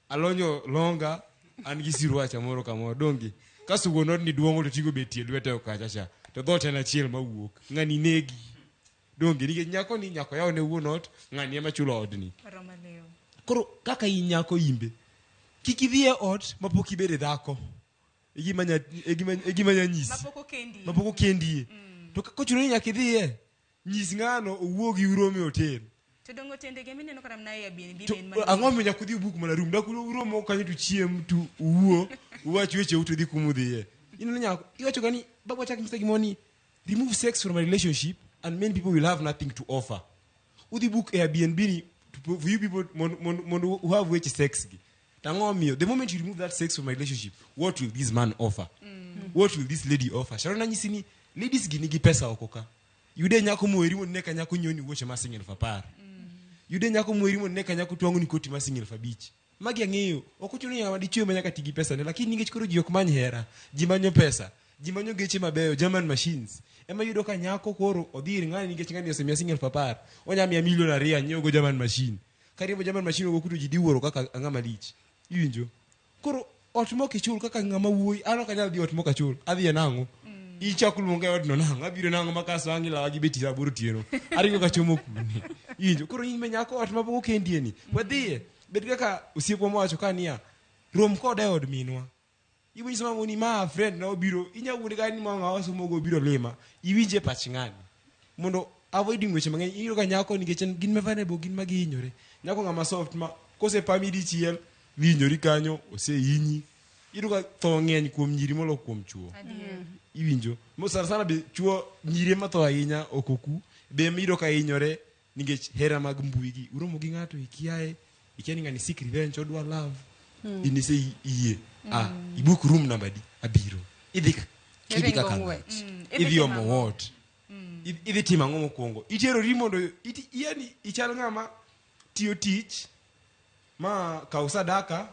alonyo longa an gi siruacha moro kamoro donge kasto wuon odni duong'o to tigo betie lwete okacha cha to dhoot en achiel mawuok ng'ani negi donge nikech nyako ni nyako yawo ne wuon ot ng'ani ema chulo odni koro kaka in nyako imbe kik idhi e ot mapok ibede dhako e gima e gima nya nyisi Mapok okendie. mapok okendie to kochuno ni nyaka idhiye nyis ng'ano owuo gi urom e hotel To dongo tendege mineno kata mana e Airbnb To, be en mana- ang'o miyo nyaka udhi ubuk mana room dak uromo kanyo to chiem to uwuo uwach wecheu to udhi kumudhiye ineno nyako iwacho ga ni baba chak nyisa gimoro ni remove sex from a relationship and many people will have nothing to offer udhi book Airbnb ni for you people mondo u have weche sex gi to ang'o miyo the moment you remove that sex from a relationship what will this man offer what will this lady offer Sharon anyisi ni ladies gi nigi pesa oko ka yude nyako moheri mondo ine ka nyako nyiewni wuoche ma siling 10,000 yude nyako moheri mondo ine ka nyako twang'oni koti ma siling 5,000 magi ang'eyo ok ochuno ni ng'ama dichwe ma nyaka ti gi pesa ne lakini nikech koro ji ok many hera ji manyo pesa ji manyo geche mabeyo German machines ema yudo ka nyako koro odhi ir ng'ani nikech ng'ani osemiya siling 10,000 onya miya milion 2 anyiew go German machine kariembo German machine go kuto ji dhi wuoro kaka ang'ama lich iwinjo koro ot mok ichul kaka ng'ama wuoyi an ok anyal dhi ot mok achul adhi e nang'o ichako luonga e odno nang'o abiro nang'o ma kaso ang' ilawa gi beti saa aboro otieno aringo kachomo kune iwinjo koro in be nyako ot mapok okendie ni wadhiye bed kaka osiepwa mowacho ka niya rom koda e od minwa iwinjo sama ni ma friend na obiro inya wuonde ka ni ma ng'awa wasomogo obiro lima iwinje pach ng'ani mondo avoiding weche mang'eny iyudo ka nyako nikech en gin ma vulnerable gin ma gihinyore nyako ng'ama soft ma kosepami dichiel hinyori kanyo osehinyi iyudo ka tho ng'eny kuom nyiri molo kuom chuo iwinjo Mo sana sana be chuo nyiri ema tho ahinya oko ku be ema iyudo ka hinyore nikech hera mag mbui gi uromo gi ng'ato ikiaye ikia ni ng'ani seek revenge odwa love in ise iyie ah ibook room namba di abiro idhi idhi Iringo kaka ng'wech. Idhi omo ot idhi timo ang'o mokwongo iterori mondo yani ichal ng'ama tiyo tich Ma kaw sadaka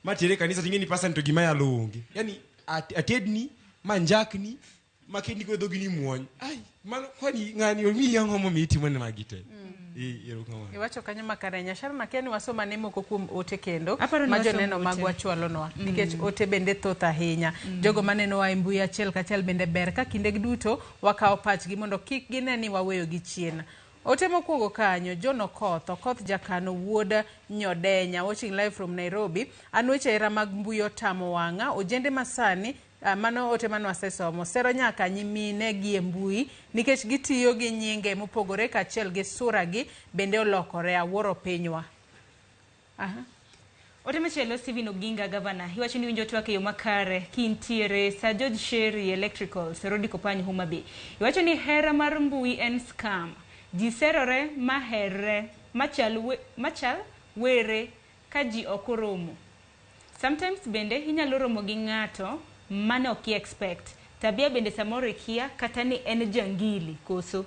ma tere kanisa ting'e ni pasan to gima yalo onge. Yani atedni ma njakni ma kendi go dhogi ni muony. Ai, mano kwani ng'ani omiyi ang'o momiyo itimo ne magi te? Erokamano. Iwacho kanyo makare Nyashara nakia ni wasoma ne moko kuom ote kendo Aparo ni ma wasom joneno ote. magwa chwalonwa nikech ote bende thoth ahinya. Jogo manenowa e mbui achiel kachiel bende ber ka kinde duto wakawo pachgi mondo kik gine ni waweyo gi chien. Ote mokwongo kanyo, John Okoth, Okoth Jakano wuod Nyodenya, watching live from Nairobi. An weche hera mag mbui otamo wang'a, ojende masani mano ote mane wasesomo sero nyaka nyimine gi e mbui nikech gitiyo gi nyinge mopogore kaachiel gi sura gi bende olokore. Awuoro pinywa. Aha. Ote machielo Stephen Oginga gavana iwacho ni winjo twak e yo makare kintiere Sir George Sherry Electricals Rodi Kopany Homa Bay. Iwacho ni hera mar mbui en scam. Ji serore ma herre machal were ka ji ok oromo. Sometimes bende inyalo romo gi ng'ato mane ok i expect. Tabia bende samoro ikia kata ni en jangili koso.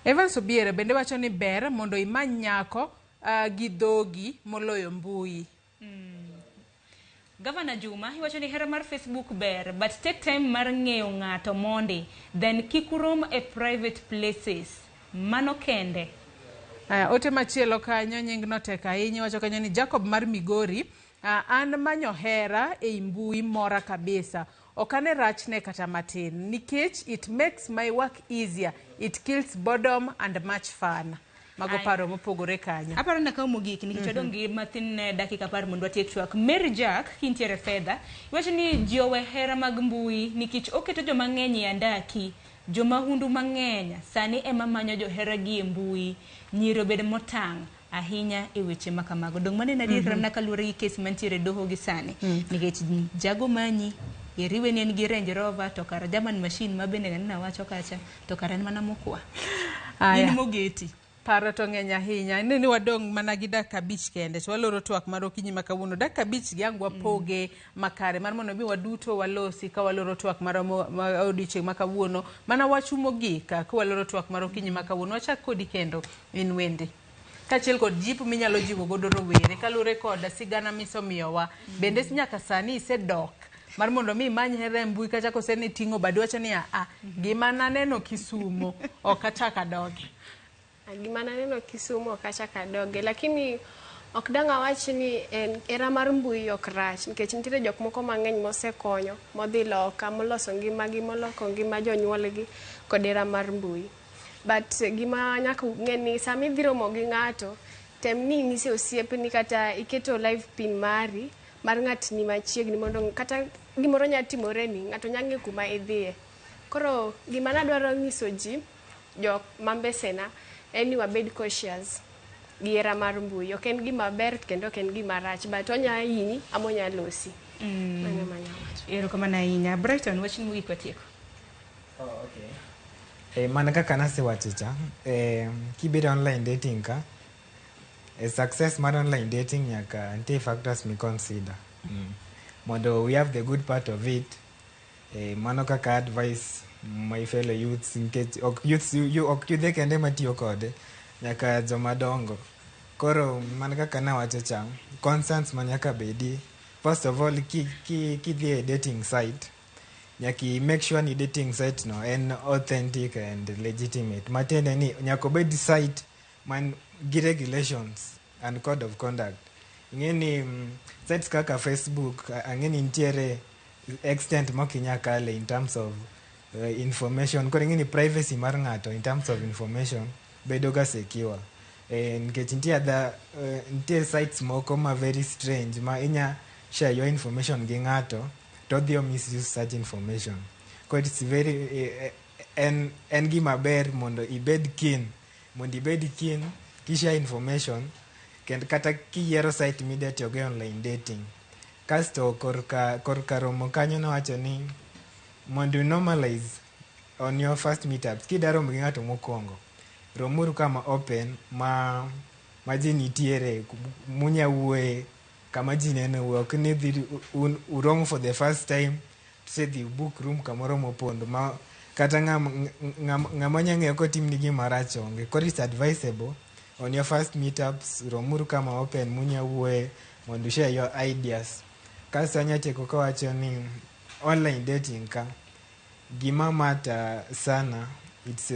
Evans Obiero bende wacho ni ber mondo imany nyako gi dhogi moloyo mbui. Gavana Juma iwacho ni hera mar Facebook ber but take time mar ng'eyo ng'ato mondi then kik urom e private places. Mano kende. Ote machielo kanyo nying no tek ahinya wacho kanyo ni Jacob mar Migori an manyo hera ei mbui mora kabisa. Ok ane rachne kata matin nikech it makes my work easier. It kills boredom and much fun. Mago paro mopogore kanyo. Aparo ni akaw mogik nikech wadong' gi mathin dakika 10 mondo watiek twak. Mary Jack kintiere fedha iwacho ni ji owe hera mag mbui nikech oketo joma ng'eny e andaki. Jomahundu mang'eny sani ema manyo johera gi e mbui. Nyiri obed motang' ahinya e weche ma kamago. Dong' mano en adier mana kaluwore gi kes mantiere e doho gi sani. Nikech jago manyi iriwe ni en gi Range Rover to kara German machine ma bende ng'ani nawacho kacha to kara en mana mokwa. In mogeti. Paro to ng'eny ahinya. Ineno ni wadong' mana gi dakika 5 kende to waloro twak mar okinyi ma kawuono. Dakika 5 gi ang' wapoge makare mar mondo mi waduto walosi ka waloro twak mar odiochieng' ma kawuono. Mana wach mogik ka waloro twak mar okinyi ma kawuono. Wachak kodi kendo in Wendy. Kaachiel kod jipo minyalo jiwo godo rowere kaluwore kod sigana misomiyowa. Bende nyaka sani isedok mar mondo mi imany hera e mbui kacha kose ni ting'o badi wacho ni a gima naneno Kisumo ok achak adoge. Gima naneno Kisumo ok achak adoge, lakini ok dang' awach ni en hera mar mbui ok rach nikech nitiere jok moko mang'eny mosekonyo modhi loka moloso ngimagi moloko ngima jonyuolgi kod hera mar mbui. But gima nyaka ung'e ni sama idhi romo gi ng'ato tem ni inyise osiepni kata iketo live pin mari mar ng'at ni machiegni mondo kata gimoro nya timore ni ng'ato nya ng'e kuma idhiye. Koro gima nadwaro nyiso ji jok mambesena en ni wabed cautious gi hera mar mbui. Ok en gima ber kendo ok en gima rach but onya hinyi ama onya losi. Mano ema anyalo wacho. Erokamano ahinya. Brighton, wachni mogik watieko. Oh, okay. Mana kaka nasewacho cha, kibedo online dating ka, success mar online dating nyaka nitie factors mi consider. Mondo we have the good part of it, mano kaka advice my fellow youths nikech ok youths ok yudhe kende matiyo kode, nyaka joma dongo. Koro mana kaka nawacho cha, concerns ma nyaka bedi. First of all, kidhi e dating site, nyaka i make sure ni dating site no en authentic and legitimate. Matiende ni nyaka obed site man gi regulations and code of conduct. Ing'e ni sites kaka Facebook, ang'e ni nitiere extent mok inyal kale in terms of information. Koro ing'e ni privacy mar ng'ato in terms of information bedo ga secure. Nikech nitie other, nitie sites moko ma very strange ma inya share your information gi ng'ato to odhi o misuse such information. Koro it's very en gima ber mondo ibed keen, kishare information kendo kata kiyiero site midwa tiyogo e online dating. Kasto korka romo kanyo nowacho ni mondo normalize on your first meetups, kidwa romo gi ng'ato mokwongo, romuru kama open ma ji nitiere, munya wuoye, kama ji neno, ok ni dhi uromo for the first time, tusedhi book room kamoro mopondo ma kata ng'ama nya ng'eyo kotimni gima rach onge. Koro it's advisable On your first meetups, romuru kama open munya wuoye mondo share your ideas. Kasto anya tieko kawacho ni online dating ka gima matter sana it's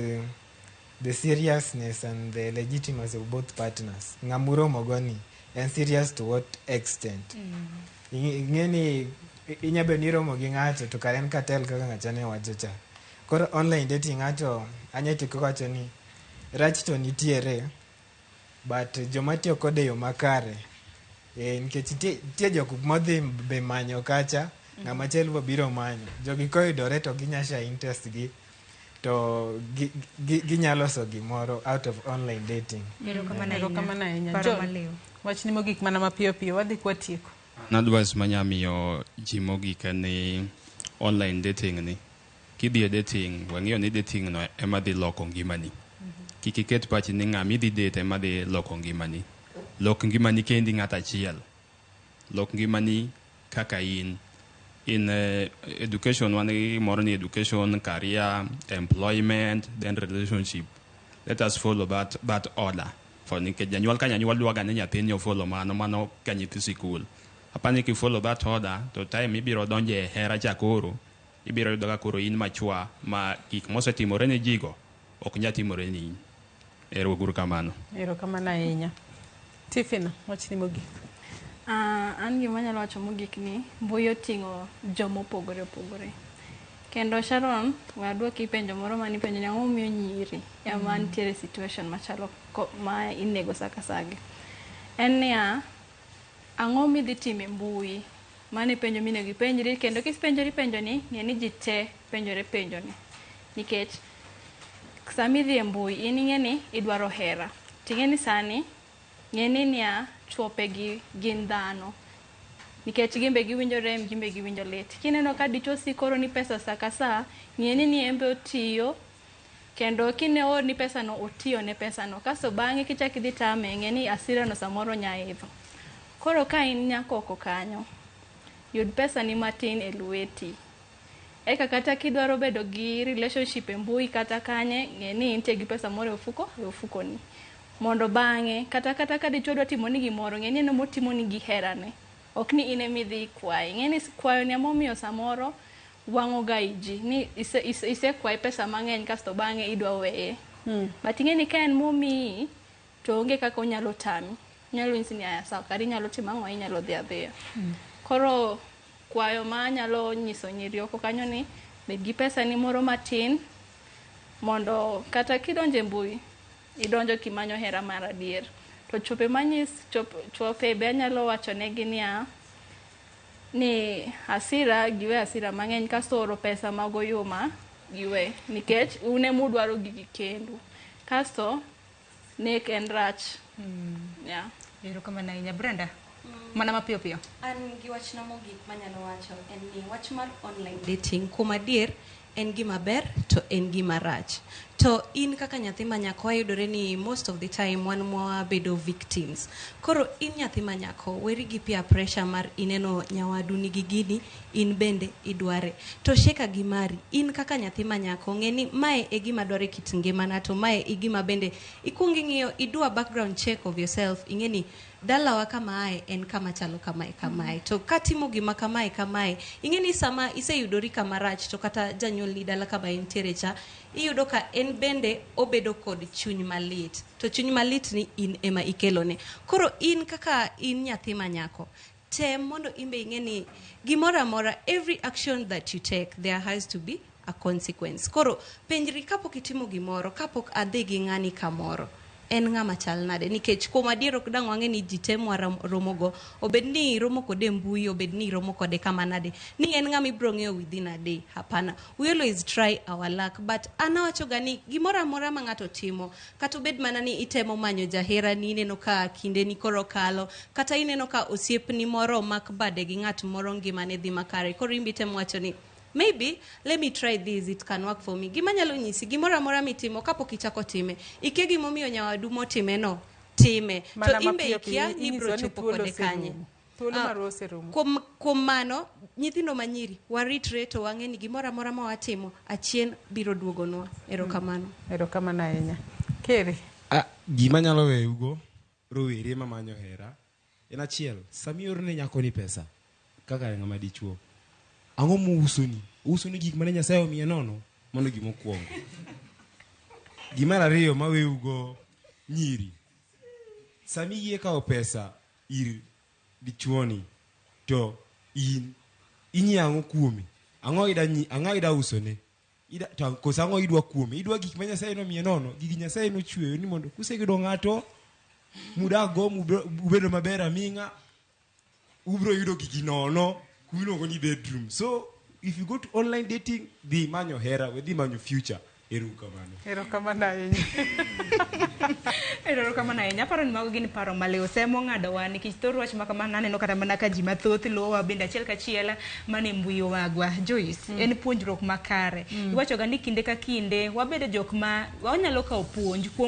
the seriousness and the legitimacy of both partners. Ng'ama uromogo ni en serious to what extent? Ing'e ni inya bedo ni iromo gi ng'ato to kare en cartel kaka ng'acha ne wacho cha. Koro online dating ng'ato anya tieko kawacho ni rach to nitiere but joma tiyo kode e yo makare nikech nitie jok modhi be manyo kacha ng'ama chielo be biro manyo jogi koyudore to ginya share interest gi to ginya loso gimoro out of online dating. Erokamano ahinya. Paro John, maliw. wachni mogik mana mapiyo piyo wadhi kwatieko. An advice manya miyo ji mogik en ni online dating ni kidhi e dating wang'eyo ni dating no ema dhi loko ngimani. Kik iket pachi ni ng'ama idhi date ema dhi loko ngimani. Lok ngimani kendi ng'at achiel. Lok ngimani kaka in. In education wan gi gimoro ni education, career, employment, then relationship. Let us follow that order. For nikech janyuol ka janyuol dwaga ni nyathini ofollow mano ka nyithi sikul. Apani kifollow that order to time ibiro donje e hera cha koro ibiro yudo ka koro in machwa ma gik mosetimore ne jigo ok nyal timore ni in. Ero uru kamano. Erokamano ahinya. Tifina, wachni mogik. An gima anyalo wacho mogik ni mbui oting'o joma opogore opogore. Kendo Sharon, we aduoki penjo moro mane ipenjo ni ang'o momiyo nyiri ema nitiere situation machalo ma inego sa ka sa gi. En niya, ang'o midhi timo e mbui? Mano e penjo minego ipenjri kendo kipenjori penjo ni, ng'e ni ji te penjore penjo ni. Nikech sama idhi e mbui, in ing'e ni idwaro hera. Ting'e ni sani, ng'e ni niya, chuope gi gin dhano. Nikech gin be giwinjo rem, gin be giwinjo lit. Kineno ka dichuo siko oroni pesa sa ka sa, ng'e ni en be otiyo, kendo kine oorni pesa no, otiyo ne pesa no. Kasto bang'e kichak idhi tame, ng'e ni hasira no samoro nya idho. Koro ka in nyakoko kanyo, yud pesa ni matin e lweti. Eka kata kidwaro bedo gi relationship e mbui kata kanye, ng'e ni intie gi pesa moro e ofuko, e ofukoni. Mondo bang'e, kata ka dichuo dwa timoni gimoro, ng'e ni en emotimoni gi herane. Ok ni in emidhi ikwaye. Ng'e ni kwayo ni emomiyo samoro wang'o ga i ji. Ni isekwaye pesa mang'eny kasto bang'e idwa weye. But ing'e ni ka en momiyi, to onge kaka onyalo tami. Onyalo nyisi ni aya sawa, kare inyalo timo ang'o, inyalo dhi adhiya. Koro kwayo ma anyalo nyiso nyiri oko kanyo ni bed gi pesa ni moro matin mondo kata kidonjo e mbui idonjo kimanyo hera mar adier. To chope manyis chope be anyalo wacho negi niya ni hasira giwe hasira mang'eny kasto oro pesa mag oyuma giwe nikech un emudwaro gigi kendu. Kasto nek en rach. Yeah. Erokamano ahinya Brenda. Mana mapiyo piyo. An gi wachna mogik manyalo wacho en ni wach mar online dating kuom adier en gima ber to en gima rach. To in kaka nyathi ma nyako wayudore ni most of the time wan mwabedo victims. Koro in nyathi ma nyako weri gi peer pressure mar ineno nyawadu nigi gini in bende idware. To sheka gi mari in kaka nyathi ma nyako ng'e ni mae e gima dwaro e kit ngimana to mae e gima bende ikuong ing'iyo idwa background check of yourself ing'e ni dalawa kama ae en kama chalo kamae kamae to katimo gima kamae kamae ing'e ni sama iseyudori kama rach to kata janyuolni dala kama entiere cha iyudo ka en bende obedo kod chuny malit to chuny malit ni in ema ikelone. Koro in kaka in nyathi ma nyako tem mondo imbe ing'e ni gimoro amora every action that you take there has to be a consequence. Koro penjri kapok itimo gimoro kapok adhi gi ng'ani kamoro en ng'ama chal nade nikech kuom adier ok dang' wang'e ni ji te mwaromogo obed ni iromo kode e mbui obed ni iromo kode kama nade ni en ng'ama ibiro ng'eyo within a day hapana we always try our luck but an awacho ga ni gimoro amora ma ng'ato timo kata obed mana ni itemo manyo jaherani ineno ka kindeni koro kalo kata ineno ka osiepni moro omak bade gi ng'at moro ngimane dhi makare koro in be itemo wacho ni maybe let me try this it can work for me gima nyalo nyisi gimoro amora mitimo kapok ichako time ikia gimomiyo nyawadu motime no time Mana to imbe mapiyo piyo, ikia ni inyiso ibiro ni chopo thuolo kode kanye oserumo. Thuolo marwa oserumo. Kuom mano nyithindo manyiri waritre to wang'e ni gimoro amora ma watimo achien biro duogonwa. Erokamano. Erokamano ahinya. Keri. Ah, gima nyalo weyugo rowere mamanyo hera en achiel sama iorone nyakoni pesa kaka ng'ama dichuo ang'o mousoni ousoni gik mane nyasaye omiye nono mano gima okwongo gimar ariyo maweyugo nyiri sama iyie kawo pesa ir dichuoni to in inyie ang'o kuome ang'o ida nyi- ang'o ida usone Ida, to koso ang'o idwa kuome idwa gik ma nyasaye nomiye nono gigi nyasaye nochweyo ni mondo kuseyudo ng'ato mudakgo mubedo maber aming'a ubro yudo gigi nono kumiluongo ni bedroom so if you go to online dating dhi manyo hera we dhi manyo future ero kamano Erokamano ahinya. Erokamano ahinya. Aparo ni mago gin paro maliw. Semo ng'adowa nikech thor wach ma kamano aneno kata mana ka ji mathoth luwowa bende achiel kachiel mana e mbui wagwa. Joyce, en puonjruok makare. Iwachoga ni kinde ka kinde wabedo jok ma wanyalo kawo puonj kuom